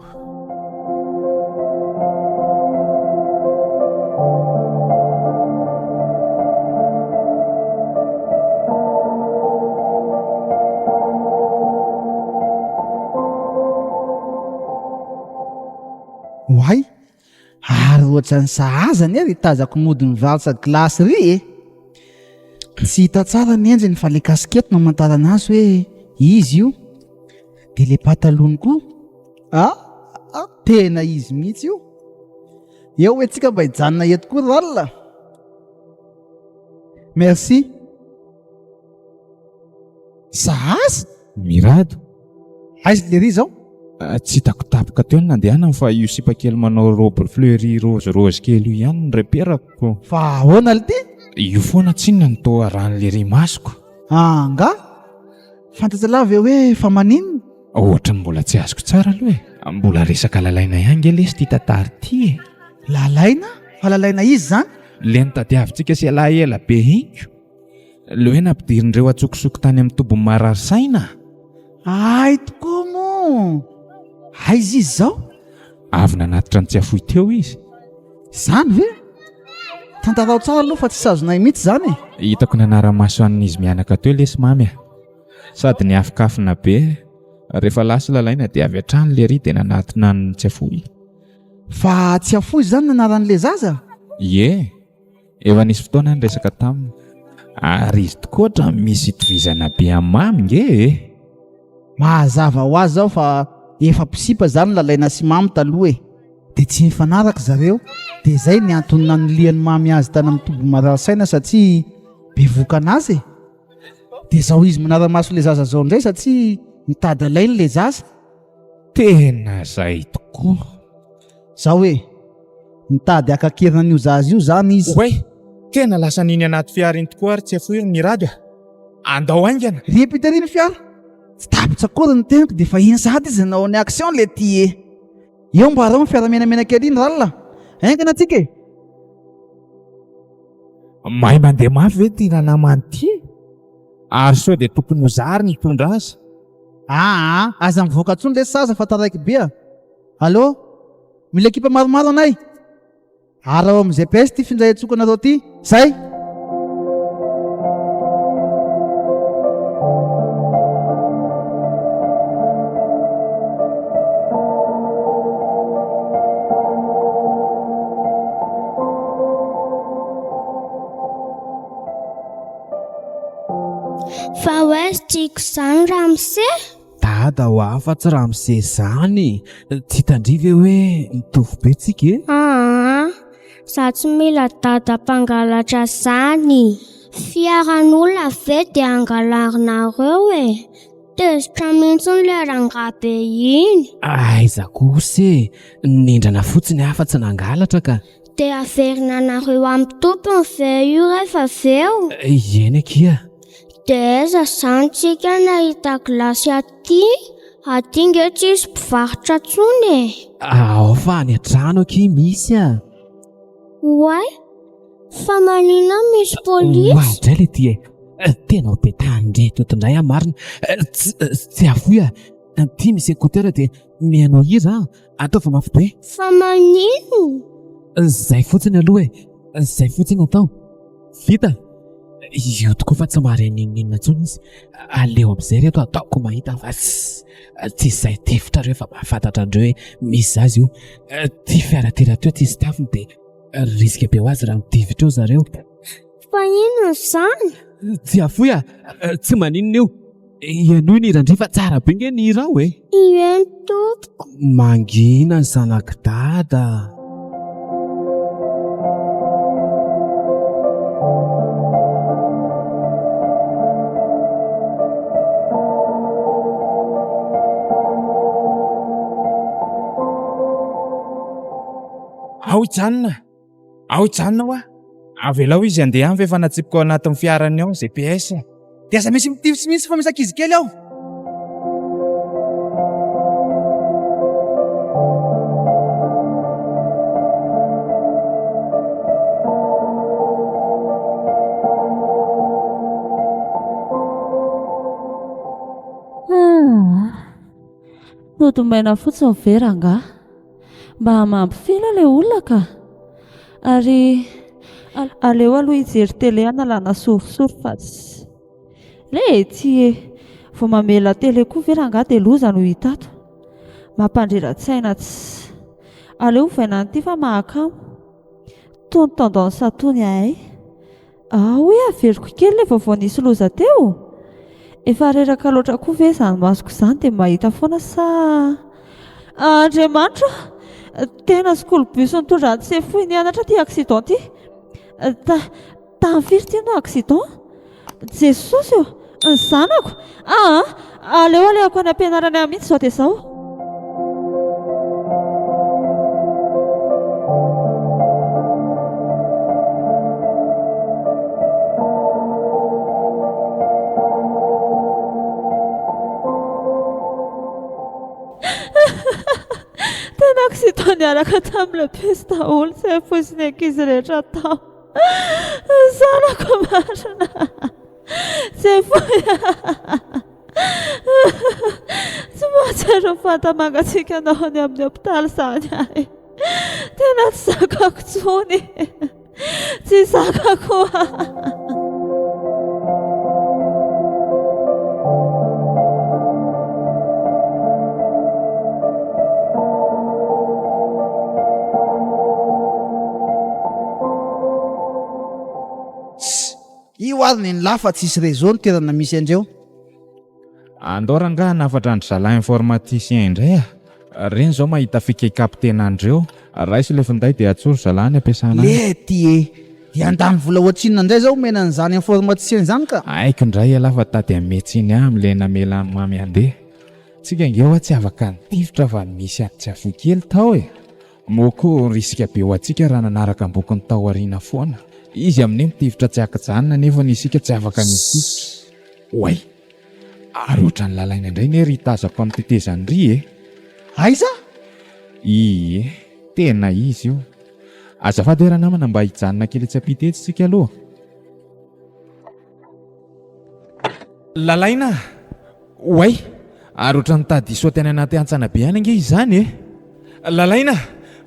Oay! Ary ohatran'ny sahaza anie ry tazako mody mivalsa glace ry e! Tsy hita tsara ny endriny fa le casquette no amantarana azy hoe izy io. Dia le pataloha-ny koa ah ah tena izy mihitsy io. Eo hoe tsika mba hijanona eto koa ral. Merci. Sahaza? Mirado. Aiza lery izao? Tsy hitako tapoka teo ny nandehanany fa io sipa kely manao robe fleurie rose rose kely io ihany no reperako. Fa ahoana lty? Io foana tsinona no toa arahan'i lery masoko. Angaha? Fantatr'lah ve hoe fa maninona? Ohatran'ny mbola tsy azoko tsara aloha e. Mbola resaka Lalaina ihany nge lesy ity tantara ity e. Lalaina? Fa Lalaina iza izany? Le notadiavintsika sy ialahy ela be iny ko. Le hoe nampidirin'ireo antsokosoko tany amin'ny tobin'ny marary saina. Hay tokoa moa! Aiza izy izao? Avy nanatitra an'i Tsiafoy teo izy. Izany ve? Tantarao tsara aloha fa tsy sazonay mihitsy izany e! Hitako nanara-maso an'izy mianaka teo lesy Mamy a! Sady niafikafina be. Rehefa lasa Lalaina dia avy hatrany lery dia nanatona an'i Tsiafoy. Fa Tsiafoy izany no anaran'ilay zaza? Ie! Efa nisy fotoana niresaka taminy. Ary izy tokoa ohatran'ny misy itovizana be amin'i Mamy nge e! Mazava ho azy zao fa efa mpisipa zany Lalaina sy Mamy taloha e! Dia tsy nifanaraka zareo, dia zay ny antony nanilian'i Mamy azy tany amin'ny toby marary saina satria bevoka anazy e! Dia zao izy manara-maso le zaza zao indray satria mitady alainy le zaza. Tena zay tokoa! Zao e! Mitady haka an-keriny an'io zaza io zany izy. Oay! Tena lasa niny anaty fiara iny tokoa ary tsy afoy ry Mirado a! Andao haingana! Ry Peter iny fiara! Tsy tapitra akory ny teniko dia efa iny sahady izy nanao ny action le ty e! Eo mba araho ny fiara menamena kely iny Ralla! Haingana tsika e! Mahay mandeha mafy ve ity ranamana ity e? Ary sao dia tokony ho za ary ny hitondra azy? Aa! Aza mivoaka intsony lesy zaza fa taraiky be a! Allô? Mila ekipa maromaro anay! Araho amin'ny GPS ity finday antsoiko anareo ity. Zay! Fa ho aiza tiako izany ramose? Dada hoa fa tsy ramose zany, tsy hitandry ve hoe mitovy be tsika e? Aa, za tsy mila dada mpangalatra zany. Fiaran'olona ve dia angalarinareo e? Tezitra mihitsy le rangahy be iny. Aiza kosa e, nindrana fotsiny aho fa tsy nangalatra ka. Dia averina anareo amin'ny tompony ve io rehefa avy eo? Eny akia. Dia aiza izany tsika nahita gilasy aty? Aty nge tsisy mpivarotra tsony e! Ao fa any an-trano akia misy a! Oay! Fa maninona misy polisy? Oay indray le ty e! Tena ho be tahan'ireto eto indray aho marina! Tsy afoy a! Ty misy écouteur dia mihaino hira an! Ataovy mafy be! Fa maninona? Zay fotsiny aloha e! Zay fotsiny atao! Vita! Io tokoa fa tsy mahare n'inon'inona intsony izy. Aleo amin'izay reto ataoko mahita fa tsy izay tifitra reo fa mahafantatra andreo hoe misy zaza io. Ty fiara ty rahateo tsisy tafony dia risque be ho azy raha mitifitra eo zareo. Fa inona izany? Tsy afoy a! Tsy maninona io. Henoy ny hiran-dry fa tsara be nge ny hira ao e! Eny tompoko. Mangina ny zanak'i dada. Ao hijanona! Ao hijanona hoa! Avelao izy handeha any fa efa natsipiko ao anatin'ny fiarany ao ny GPS. Dia aza misy mitifitra mihitsy fa misy ankizy kely ao. Nodomaina fotsiny ve rangahy? Mba mampifila ilay olona ka! Ary aleo aloha hijery télé hanalana sorisory fa tsy. Re ty e! Vao mamela télé koa ve rangahy dia loza no hita ato. Mampandrera-tsaina tsy. Aleo ovaina an'ity fa mahakamo. Tony tendance tony ahay. Ah oui, averiko kely ilay vaovao nisy loza teo? Efa reraka loatra koa ve izany masoko izany dia mahita foana sa. Andriamanitra ô! Tena school bus nitondra an'i Sefoy nianatra ity accident ity. Ta, tamin'ny firy ity no accident? Jesosy ô! Ny zanako! Aa! Aleo alehako any am-pianarana mihitsy izao dia izao. Tena accident niaraka tamin'ilay bus daholo izay fotsiny ankizy rehetra tao. Ny zanako marina. Sefoy Tsy mahatsiaro ny fanta-mangatsiaka anao any amin'ny hopitaly izany aho e. Tena tsy zakako intsony. Tsy zakako. Io ary nenlah fa tsisy réseau ny toerana misy andreo. Andao rangaha hanafatra an-dry zalahy informaticien indray a! Reny zao mahita fika hikapitena andreo. Raiso ilay finday dia atsory zalahy any am-piasana any. Lety e! Dia handany vola ohatrinona indray zao omena an'izany informaticien izany ka! Haiko indray ialahy fa tady hanome tsiny ahy amin'ilay namela an'i Mamy handeha. Tsika ange hoa tsy afaka nitifitra fa nisy ady tsy afoy kely tao e! Moa koa risque be ho antsika raha nanaraka ambokony tao aoriana foana. Izy amin'io mitifitra tsy ankijanona nefa ny isika tsy afaka mitifitra. Oay! Ary ohatran'ny lalaina indray ne ry tazako amin'ny tetezana ry e! Aiza? Ie, tena izy io. Azafady hoe ranamana mba hijanona kely etsy ampita etsy tsika aloha. Lalaina a! Oay! Ary ohatran'ny tady hisaoty any anaty hantsana be any ange izany e! Lalaina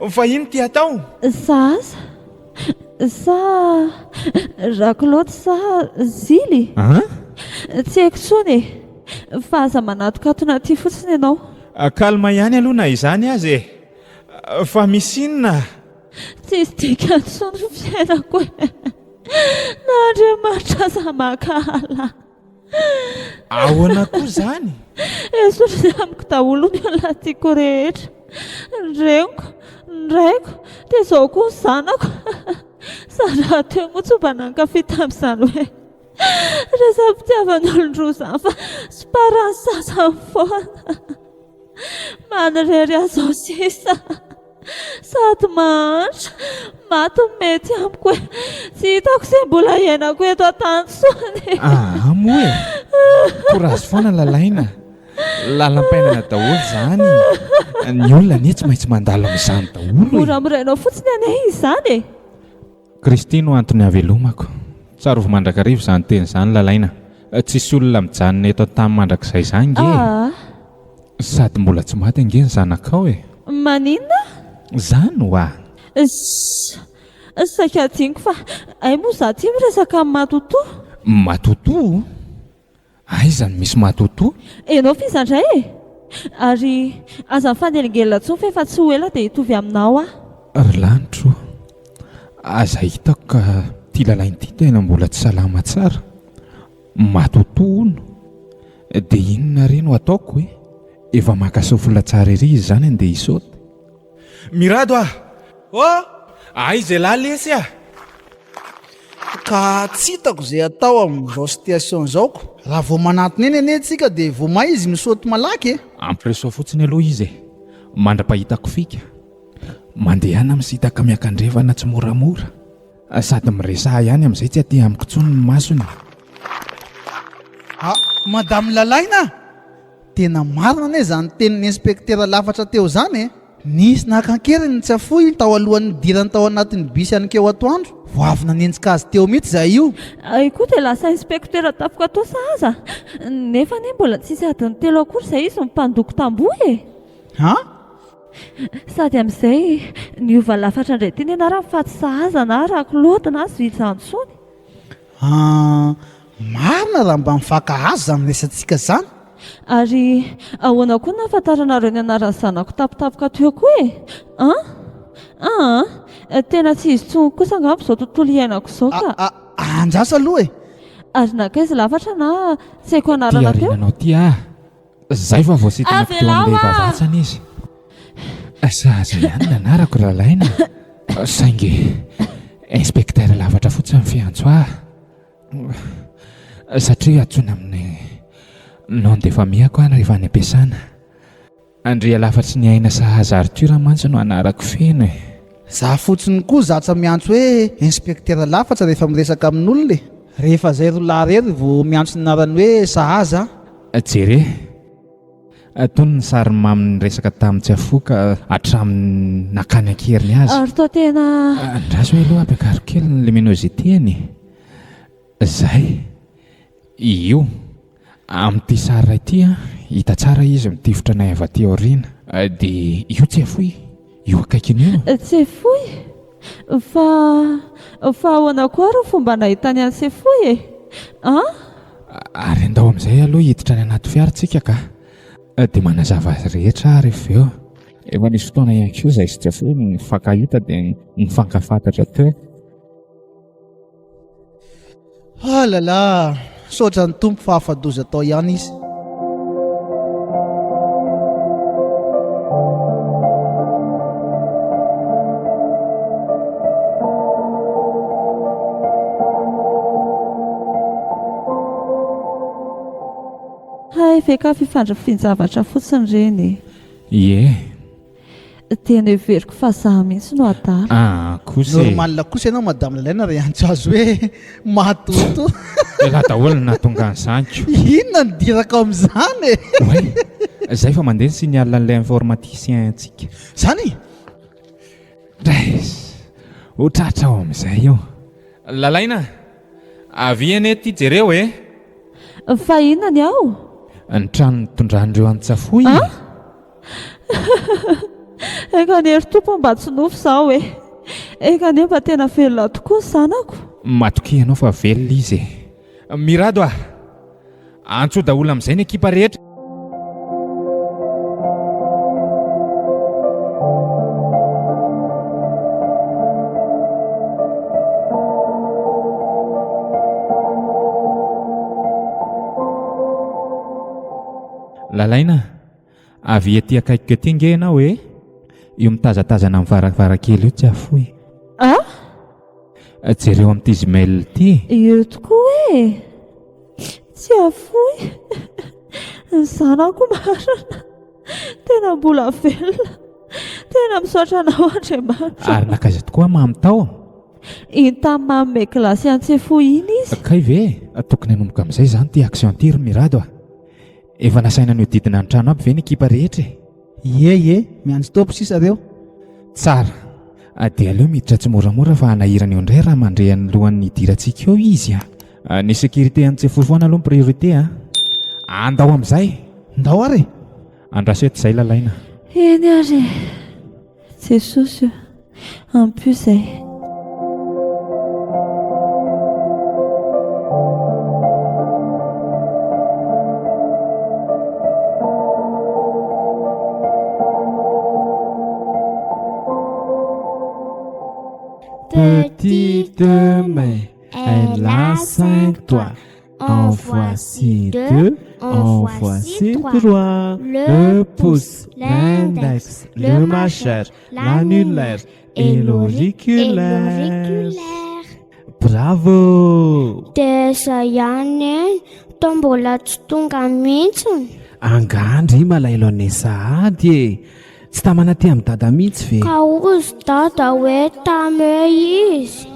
a! Fa ino ty atao? Sahaza? Sa Rakilaoty sa Zily? An? Tsy haiko intsony e! Fa aza manatokatona aty fotsiny ianao. Calme ihany aloha na izany aza e! Fa misy inona? Tsisy dikany intsony ny fiainako e! Na Andriamanitra aza mankahala ahy. Ahoana koa izany? Esoriny amiko daholo ny olona tiako rehetra. Ny reniko, ny raiko, dia izao koa ny zanako. Izaho rahateo moa tsy mba nankafy tamin'izany hoe resa-pitiavan'olon-droa izany fa siparan'ny sasany foana. Manirery ahy izao sisa. Sady mahantra, maty no mety amiko e. Tsy hitako izay mbola hiainako eto an-tany intsony. Aa moa e! Courage foana Lalaina. Lalam-painana daholo izany. Ny olona anie tsy maintsy mandalo amin'izany daholo e. Moramorainao fotsiny anie izany e. Kristy no antony havelomako. Tsarovy mandrakariva izany teny izany Lalaina. Tsisy olona mijanona eto an-tany mandrakizay izany nge e. Sady mbola tsy maty ange ny zanakao e. Maninona? Zany hoa. Ssss. Saika adinoko fa hay moa za ty miresaka amin'i Matotoa. Matotoa? Aiza no misy matotoa? Enao f'iza indray e! Ary aza mifanelingelina intsony fa efa tsy ho ela dia hitovy aminao aho. Ry lanitro o! Aza hitako ka ity lalaina ity tena mbola tsy salama tsara. Matotoa hono. Dia inona re no ataoko e? Efa maka souffle tsara ery izy izany andeha hisaute. Mirado ah! Oh! Aiza elah lesy ah! Ka tsy hitako izay atao amin'izao situation izao ko. Raha vao manantona eny anie tsika dia vao may izy misaoty malaky e. Ampiresao fotsiny aloha izy e! Mandra-pahitako fika. Mandehana misintaka miakandrefana tsimoramora. Sady miresaha ihany amin'izay tsy aty amiko intsony ny masony. Ah! Madame Lalaina a! Tena marina anie izany tenin'ny inspektera lafatra teo izany e! Nisy naka an-keriny ny Tsiafoy tao alohan'ny nidirany tao anatin'ny bus aninkeo atoandro, vao avy nanenjika azy teo mihitsy izahay io. Ay koa dia lasa inspektera tampoka tao sahaza, nefa anie mbola tsisy adiny telo akory izay izy no mpandoko tamboho e! An? Sady amin'izay niova lafatra indray ity ny anarany fa tsy sahaza na Raklaude na Zwizan intsony. An, marina raha mba mifankahazo izany resatsika izany. Ary ahoana koa no nahafantaranareo ny anaran'ny zanako tampotampoka teo koa e? An? An, tena tsy izy intsony kosa angamba izao tontolo iainako izao ka. A, a, andraso aloha e! Ary nankaiza lafatra na tsy haiko anarana Ty teo? aoriananao ty ah! Zay fa voasintonako teo Avelao amin'ilay aho! vavatsana izy. Sahaza ihany ny anarako Ralaina, saingy inspecteur lafatra fotsiny ny fiantso ahy. Satria antsoina amin'ny nom de famille-ko aho rehefa any am-piasana. Andrialafatry ny aina sahaza Arthur mantsy no anarako feno e. Za fotsiny koa zatra miantso hoe inspecteur lafatra rehefa miresaka amin'olona e. Rehefa zay rolahy rery vao miantso ny anarany hoe sahaza a. Jere, tony ny sarin'i Mamy niresaka tamin'i Tsiafoy ka hatramin'ny nakany an-keriny azy. Ary toa tena. Andraso aloha ampiakaro kely ny luminosité-ny e. Zay. Io. Amin'ity sary iray ity an, hita tsara izy mitifitra anay avy aty aoriana. Dia io Tsiafoy, io akaikiny io. Tsiafoy? Fa, fa ahoana koa ary ny fomba nahitany an'i Tsiafoy e? An? Ary andao amin'izay aloha hiditra any anaty fiara tsika ka. Dia manazava azy rehetra aho rehefa avy eo. Efa nisy fotoana ihany koa izahay sy Tsiafoy nifankahita dia nifankafantatra teo. Ah là là, misaotra ny Tompo fa afa-doza tao ihany izy. Hay ve ka fifandrifian-javatra fotsiny ireny e. Ie. Dia noheveriko fa za mihitsy no adala. Aa kosa e. Normal kosa ianao madame Lalaina raha hiantso azy hoe matotoa. Elah daholo no nahatonga an'izany ko. Inona no idirako amin'izany e? Oay, zay fa mandeha ny signal an'ilay informaticien antsika. Zany e? Drais, ho tratra ao amin'izay io. Lalaina, avia anie ity jereo e! Fa inona ny ao? Ny trano nitondran'ireo an'i Tsafoy e! An? Enga anie ry Tompo mba tsy nofy izaho e! Enga anie mba tena velona tokoa ny zanako. Matokia ianao fa velona izy e! Mirado a! Antsoy daholo amin'izay ny ekipa rehetra. Lalaina, avy ety akaikiko ety ange ianao e! Io mitazatazana amin'ny varavarankely io tsy afoy. Ah? Jereo amin'ity jumelle ity e! Eo tokoa e! Tsy afoy. Ny zanako marina. Tena mbola velona. Tena misaotra anao Andriamanitra. Ary nankaiza tokoa Mamy tao? Iny tamin'ny manome gilasy an'i Tsefohy iny izy. Kay ve e? Tokony hanomboka amin'izay izany ity action ity ry Mirado a! Efa nasaina nihodidina ny trano aby ve ny ekipa rehetra e? Ie ie, miandry top sisa reo. Tsara. Dia aleo miditra tsimoramora fa hanahirana eo indray raha mandre an'ny lohan'ny hidirantsika eo izy a! Ny sécurité an'i Tsefohy foana aloha ny priorité a! Andao amin'izay! Ndao ary e! Andraso eto izay Lalaina. Eny ary e! Jesosy o! Ampio izay. Petite main, elle a cinq doigts. En voici deux, en voici trois. Le pouce, l'index, le majeur, l'annulaire et l'auriculaire. Bravo! Dia izay ihany eny, toa mbola tsy tonga mihitsy. Angaha ndry malahelo anay sahady e! Tsy tamana aty amin'i dada mihitsy ve? Ka hozy dada hoe tamy eo izy.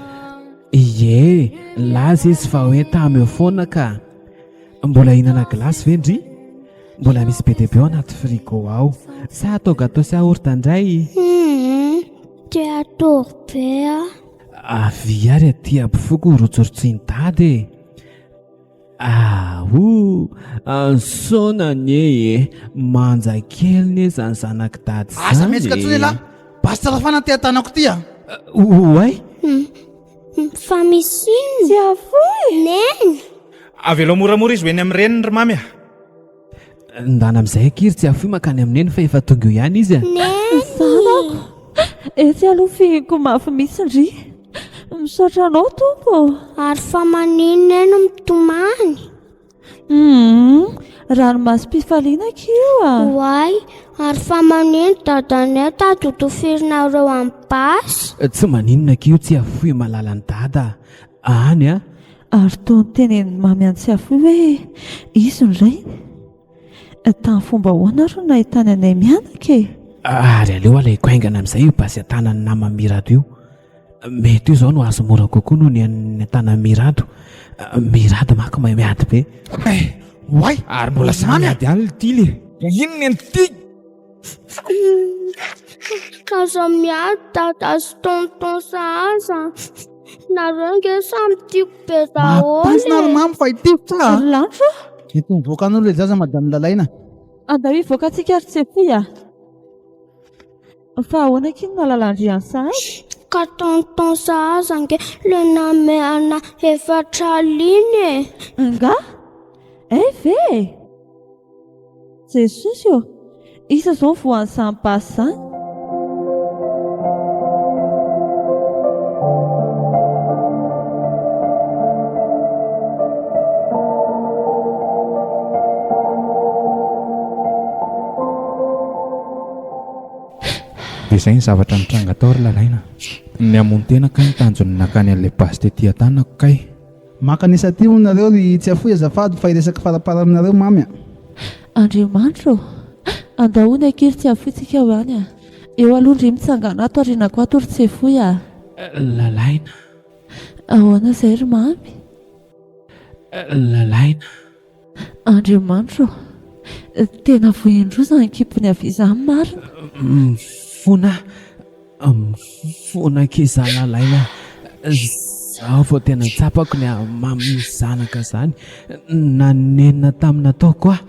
Ie, nilaza izy fa hoe tamy eo foana ka. Mbola hihinana glace ve ndry? Mbola misy be dia be ao anaty frigo ao. Sa atao gâteau sy yaourt indray? Hum, te hatory be aho. Avia ary aty ampifoko rotsirotsian'i dada e. Aoh! Saona anie e! Manja kely ne zany zanak'i dada zany e! Aza mihetsika intsony elah! Basy tsara fana ty an-tanako ty a! Oay! Fa misy inona? Tsy afoy! Neny! Avelao moramora izy ho eny amin'ny reniny ry mamy a! Ndana amin'izay akia ry Tsiafoy mankany amin'i Neny fa efa tonga eo ihany izy a! Neny! Zanako! Etsy aloha fihiko mafy mihitsy ndry! Misaotra anao Tompo ô! Ary fa maninona eny no mitomany? Humm! Ranomasom-pifaliana akia io a! Oay! Ary fa manino dadanay tady ho tofirinareo amin'ny basy? Tsy maninona akia io Tsiafoy malalan'i Dada a! Any a! Ary toa notenenin'i Mamy an'i Tsiafoy hoe izy no rainy? Tamin'ny fomba ahoana ary no nahitany anay mianaka e? Ary aleo alaiko haingana amin'izay io basy an-tanan'ny naman'i Mirado io. Mety io izao no azo mora kokoa noho ny an'ny an-tanan'i Mirado. Mirado manko mahay miady be. Eh, oay! Ary mbola samy miady ihany ry Tily e! Inona ny ity? Aza miady dada sy tonton sahaza. Nareo nge samy tiako be daholo Mahatanjona e. ry mamy fa hitifitra a! Ry lanitra o! Eto mivoaka any aloha ilay zaza madame Lalaina. Andao hivoaka antsika ry Tsefoy a! Fa ahoana akia no nahalalan-dry an'i Sahaza? Ka tonton Sahaza ange le nanome ana 40 iny e! Angaha? Hay ve e! Jesosy ô! Iza izao no voan'izany basy izany? Dia izay ny zavatra nitranga tao ry Lalaina. Ny hamono tena kay ny tanjon'ny nakany an'ilay basy tety an-tanako kay. Mankanesa aty hono nareo ry Tsiafoy azafady fa hiresaka farapara aminareo Mamy a. Andriamanitra ô! Andao hono akia ry Tsiafoy tsika ho any a! Eo aloha ndry mitsangana ato aorianako ato ry Tsiafoy a! Lalaina. Ahoana izay ry Mamy? Lalaina. Andriamanitra ô! Tena vohendroa izany kibony havia izany marina. Mifona mifona akia za Lalaina Zaho vao tena tsapako ny hamamin'ny zanaka zany Nanenina tamin'ny nataoko aho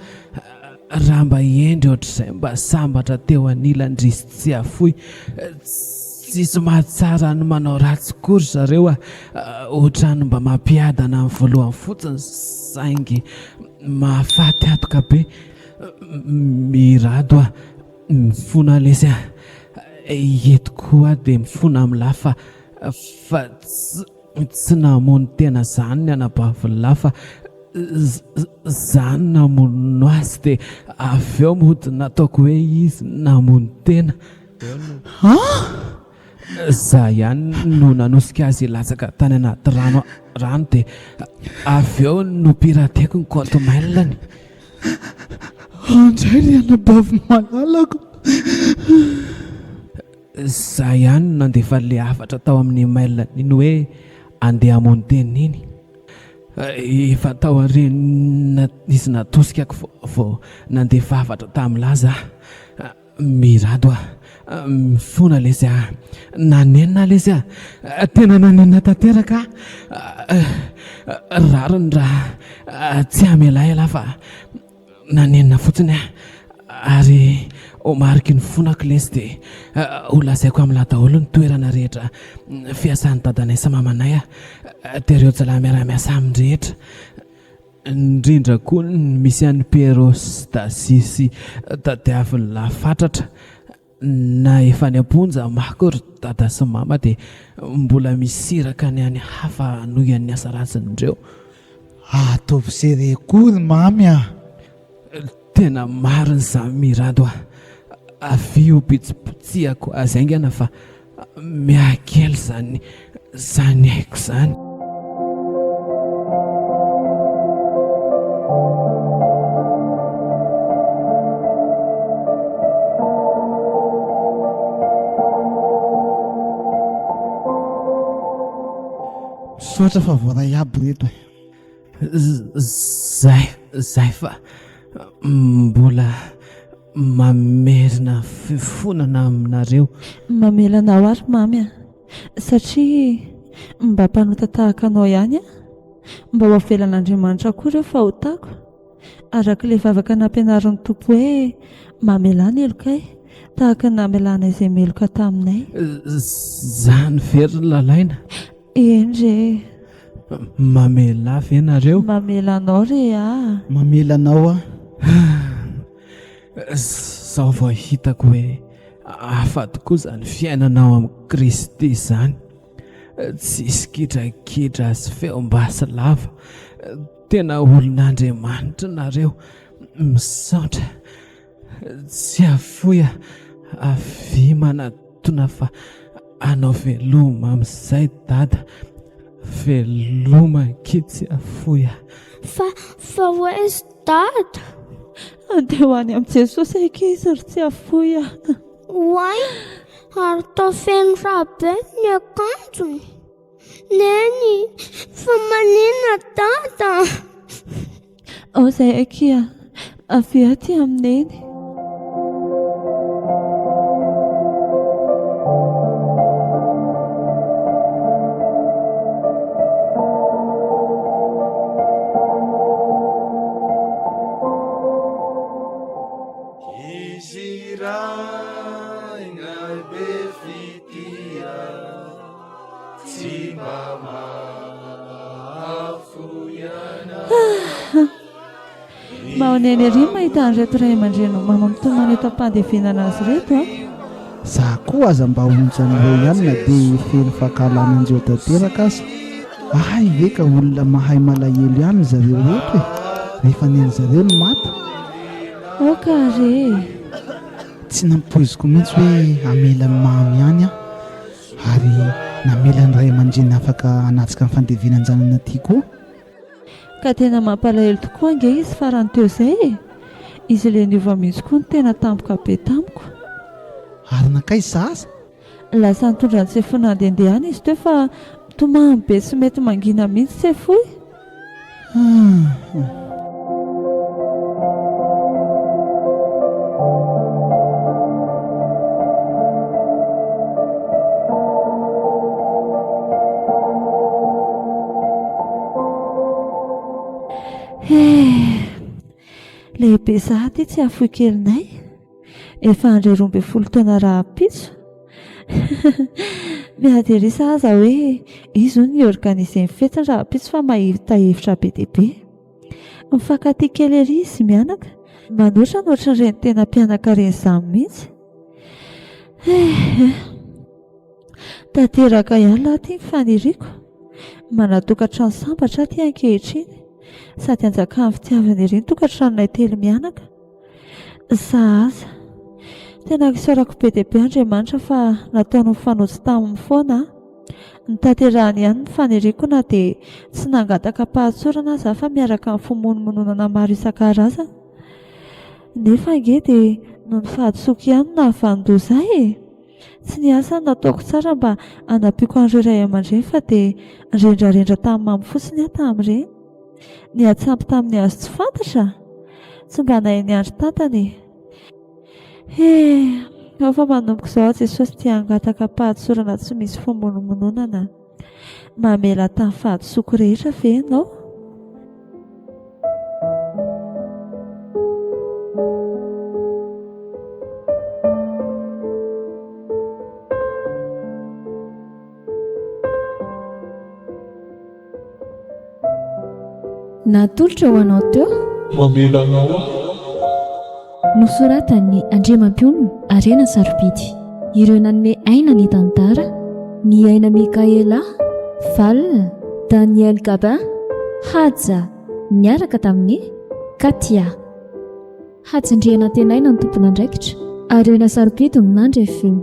Raha mba hendry ohatr'izay mba sambatra teo anilan-dry sy Tsiafoy Tsisy mahatsara ny manao ratsy koa ry zareo a! Ohatran'ny mba mampiadana amin'ny voalohany fotsiny saingy mahafaty hatoka be. Mirado a! Mifona lesy a! Eto koa aho dia mifona amin'lah fa fa tsy namono tena zany ny anabavin'lah fa za no namono azy dia avy eo mody nataoko hoe izy namono tena. An! Za ihany no nanosika azy hilatsaka tany anaty rano rano dia avy eo nopirateko ny compte mail-ny. Andray ry anabavy malalako. Za ihany no nandefa an'ilay hafatra tao amin'ny email iny hoe andeha hamono tena iny. Efa tao aoriana izy natosikako vao nandefa hafatra tamin'lah za. Mirado a! Mifona lesy a! Nanenina aho lesy a! Tena nanenina tanteraka aho! Rariny raha tsy hamela ahy ialahy fa nanenina fotsiny aho ary ho mariky ny fonako lesy dia ho lazaiko amin'lah daholo ny toerana rehetra fiasan'ny dadanay sy mamanay a! Dia ireo jiolahy miara-miasa aminy rehetra. Indrindra koa ny misy an'i Pierrot sy Daisy sy tadiavin'lah fatratra na efa any am-ponja mako ry dada sy mama dia mbola misy iraka ny any hafa hanohy an'ny asa ratsin'ireo. Ataovy serré koa ry mamy a! Tena marina izany Mirado a! Avia ho bitsibitsihako azy haingana fa miahy kely izany izany aiko izany. Misaotra fa voaray aby reto e. Zay, zay fa mbola mamerina fifonana aminareo. Mamela anao ary Mamy a! Satria mba mpanota tahaka anao ihany aho. Mba ho avelan'Andriamanitra koa ireo fahotako. Araka ilay vavaka nampianarin'ny Tompo hoe, Mamelà ny helokay, tahaka ny namelanay izay meloka taminay. Zany ve ry Lalaina? Eny re. Mamelà ve nareo? Mamela anao re ah. Mamela anao aho. Zao vao hitako hoe hafa tokoa izany fiainana ao amin'i Kristy izany. Tsisy gidragidra sy feom-basy lava. Tena olon'Andriamanitra nareo. Misaotra. Tsy afoy avia manatona fa anao veloma amin'izay dada. Veloma ankia tsy afoy a. Fa fa ho aiza dada? Andeha ho any amin'i Jesosy ankizy ry tsy afoy a. Oay, ary toa feno rà be ny akanjony. Neny, fa maninona dada? Ao izay akia, avia aty amin'i Neny. Izy Rainay be fitia. Tsy mba mahafoy anay. Mahonena ery ny mahita an'ireto ray aman-dreny mama mitomany eto am-pandevenana azy ireto a! Za koa aza mba ontsan'ireo ihany na dia feno fankahalana an'ireo tanteraka aza. Hay ve ka olona mahay malahelo ihany zareo reto e! Rehefa nen'zareo ny maty. Aoka re e! Tsy nampoiziko mihitsy hoe hamela an'i Mamy ihany aho. Ary namela ny ray aman-dreny afaka hanatrika ny fandevenan-janany aty koa. Ka tena mampalahelo tokoa ange izy farany teo izay e! Izy ilay niova mihitsy koa no tena tampoka be tamiko. Ary nankaiza zaza? Lasa nitondra an'i Tsefoy nandehandeha any izy teo fa mitomany be tsy mety mangina mihitsy Tsefoy. Lehibe sahady ity tsy hahafoy kelinay. Efa handray 12 taona rahampitso. Miady ery sahaza hoe izy hono hi-organiser ny fetiny rahampitso fa mahita hevitra be dia be. Mifankatia kely ery izy mianaka. Manoatra ny ohatran'ireny tena mpianaka ireny izany mihitsy. Eh eh. Tanteraka ihany lahy ity ny faniriako. Manan-tokantrano sambatra aho ity ankehitriny. Sady anjakan'ny fitiavana ery ny tokantranonay telo mianaka. Sahaza. Tena isaorako be dia be Andriamanitra fa nataony nifanojo taminy foana aho. Notanterahiny ihany ny faniriako na dia tsy nangataka am-pahatsorana aza aho fa miaraka amin'ny fimonomononana maro isan-karazany. Nefa ange dia noho ny fahadisoako ihany no nahavanon-doza ahy e! Tsy ny asa no nataoko tsara mba hanampiako an'ireo ray aman-dreny fa dia nirendrarendra tamin'ny mamo fotsiny aho tamin'ireny. Niantsampy tamin'ny hazo tsy fantatra? Tsy mba nahay niandry tantana e! He! Ao fa manomboka izao aho Jesosy dia hangataka am-pahatsorana tsy misy famonomononana. Mamela tamin'ny fahadisoako rehetra ve ianao? Natolotra ho anao teo. Mamela anao aho. Nosoratan'i Andriamampionona Harena Sarobidy. Ireo nanome aina ny tantara, Niaina Mickaëla, Val, Daniel Gabin, Haja, niaraka tamin'i Katia. Hatsindrianantenaina ny tompon'andraikitra. Harena sarobidy no nandre feo.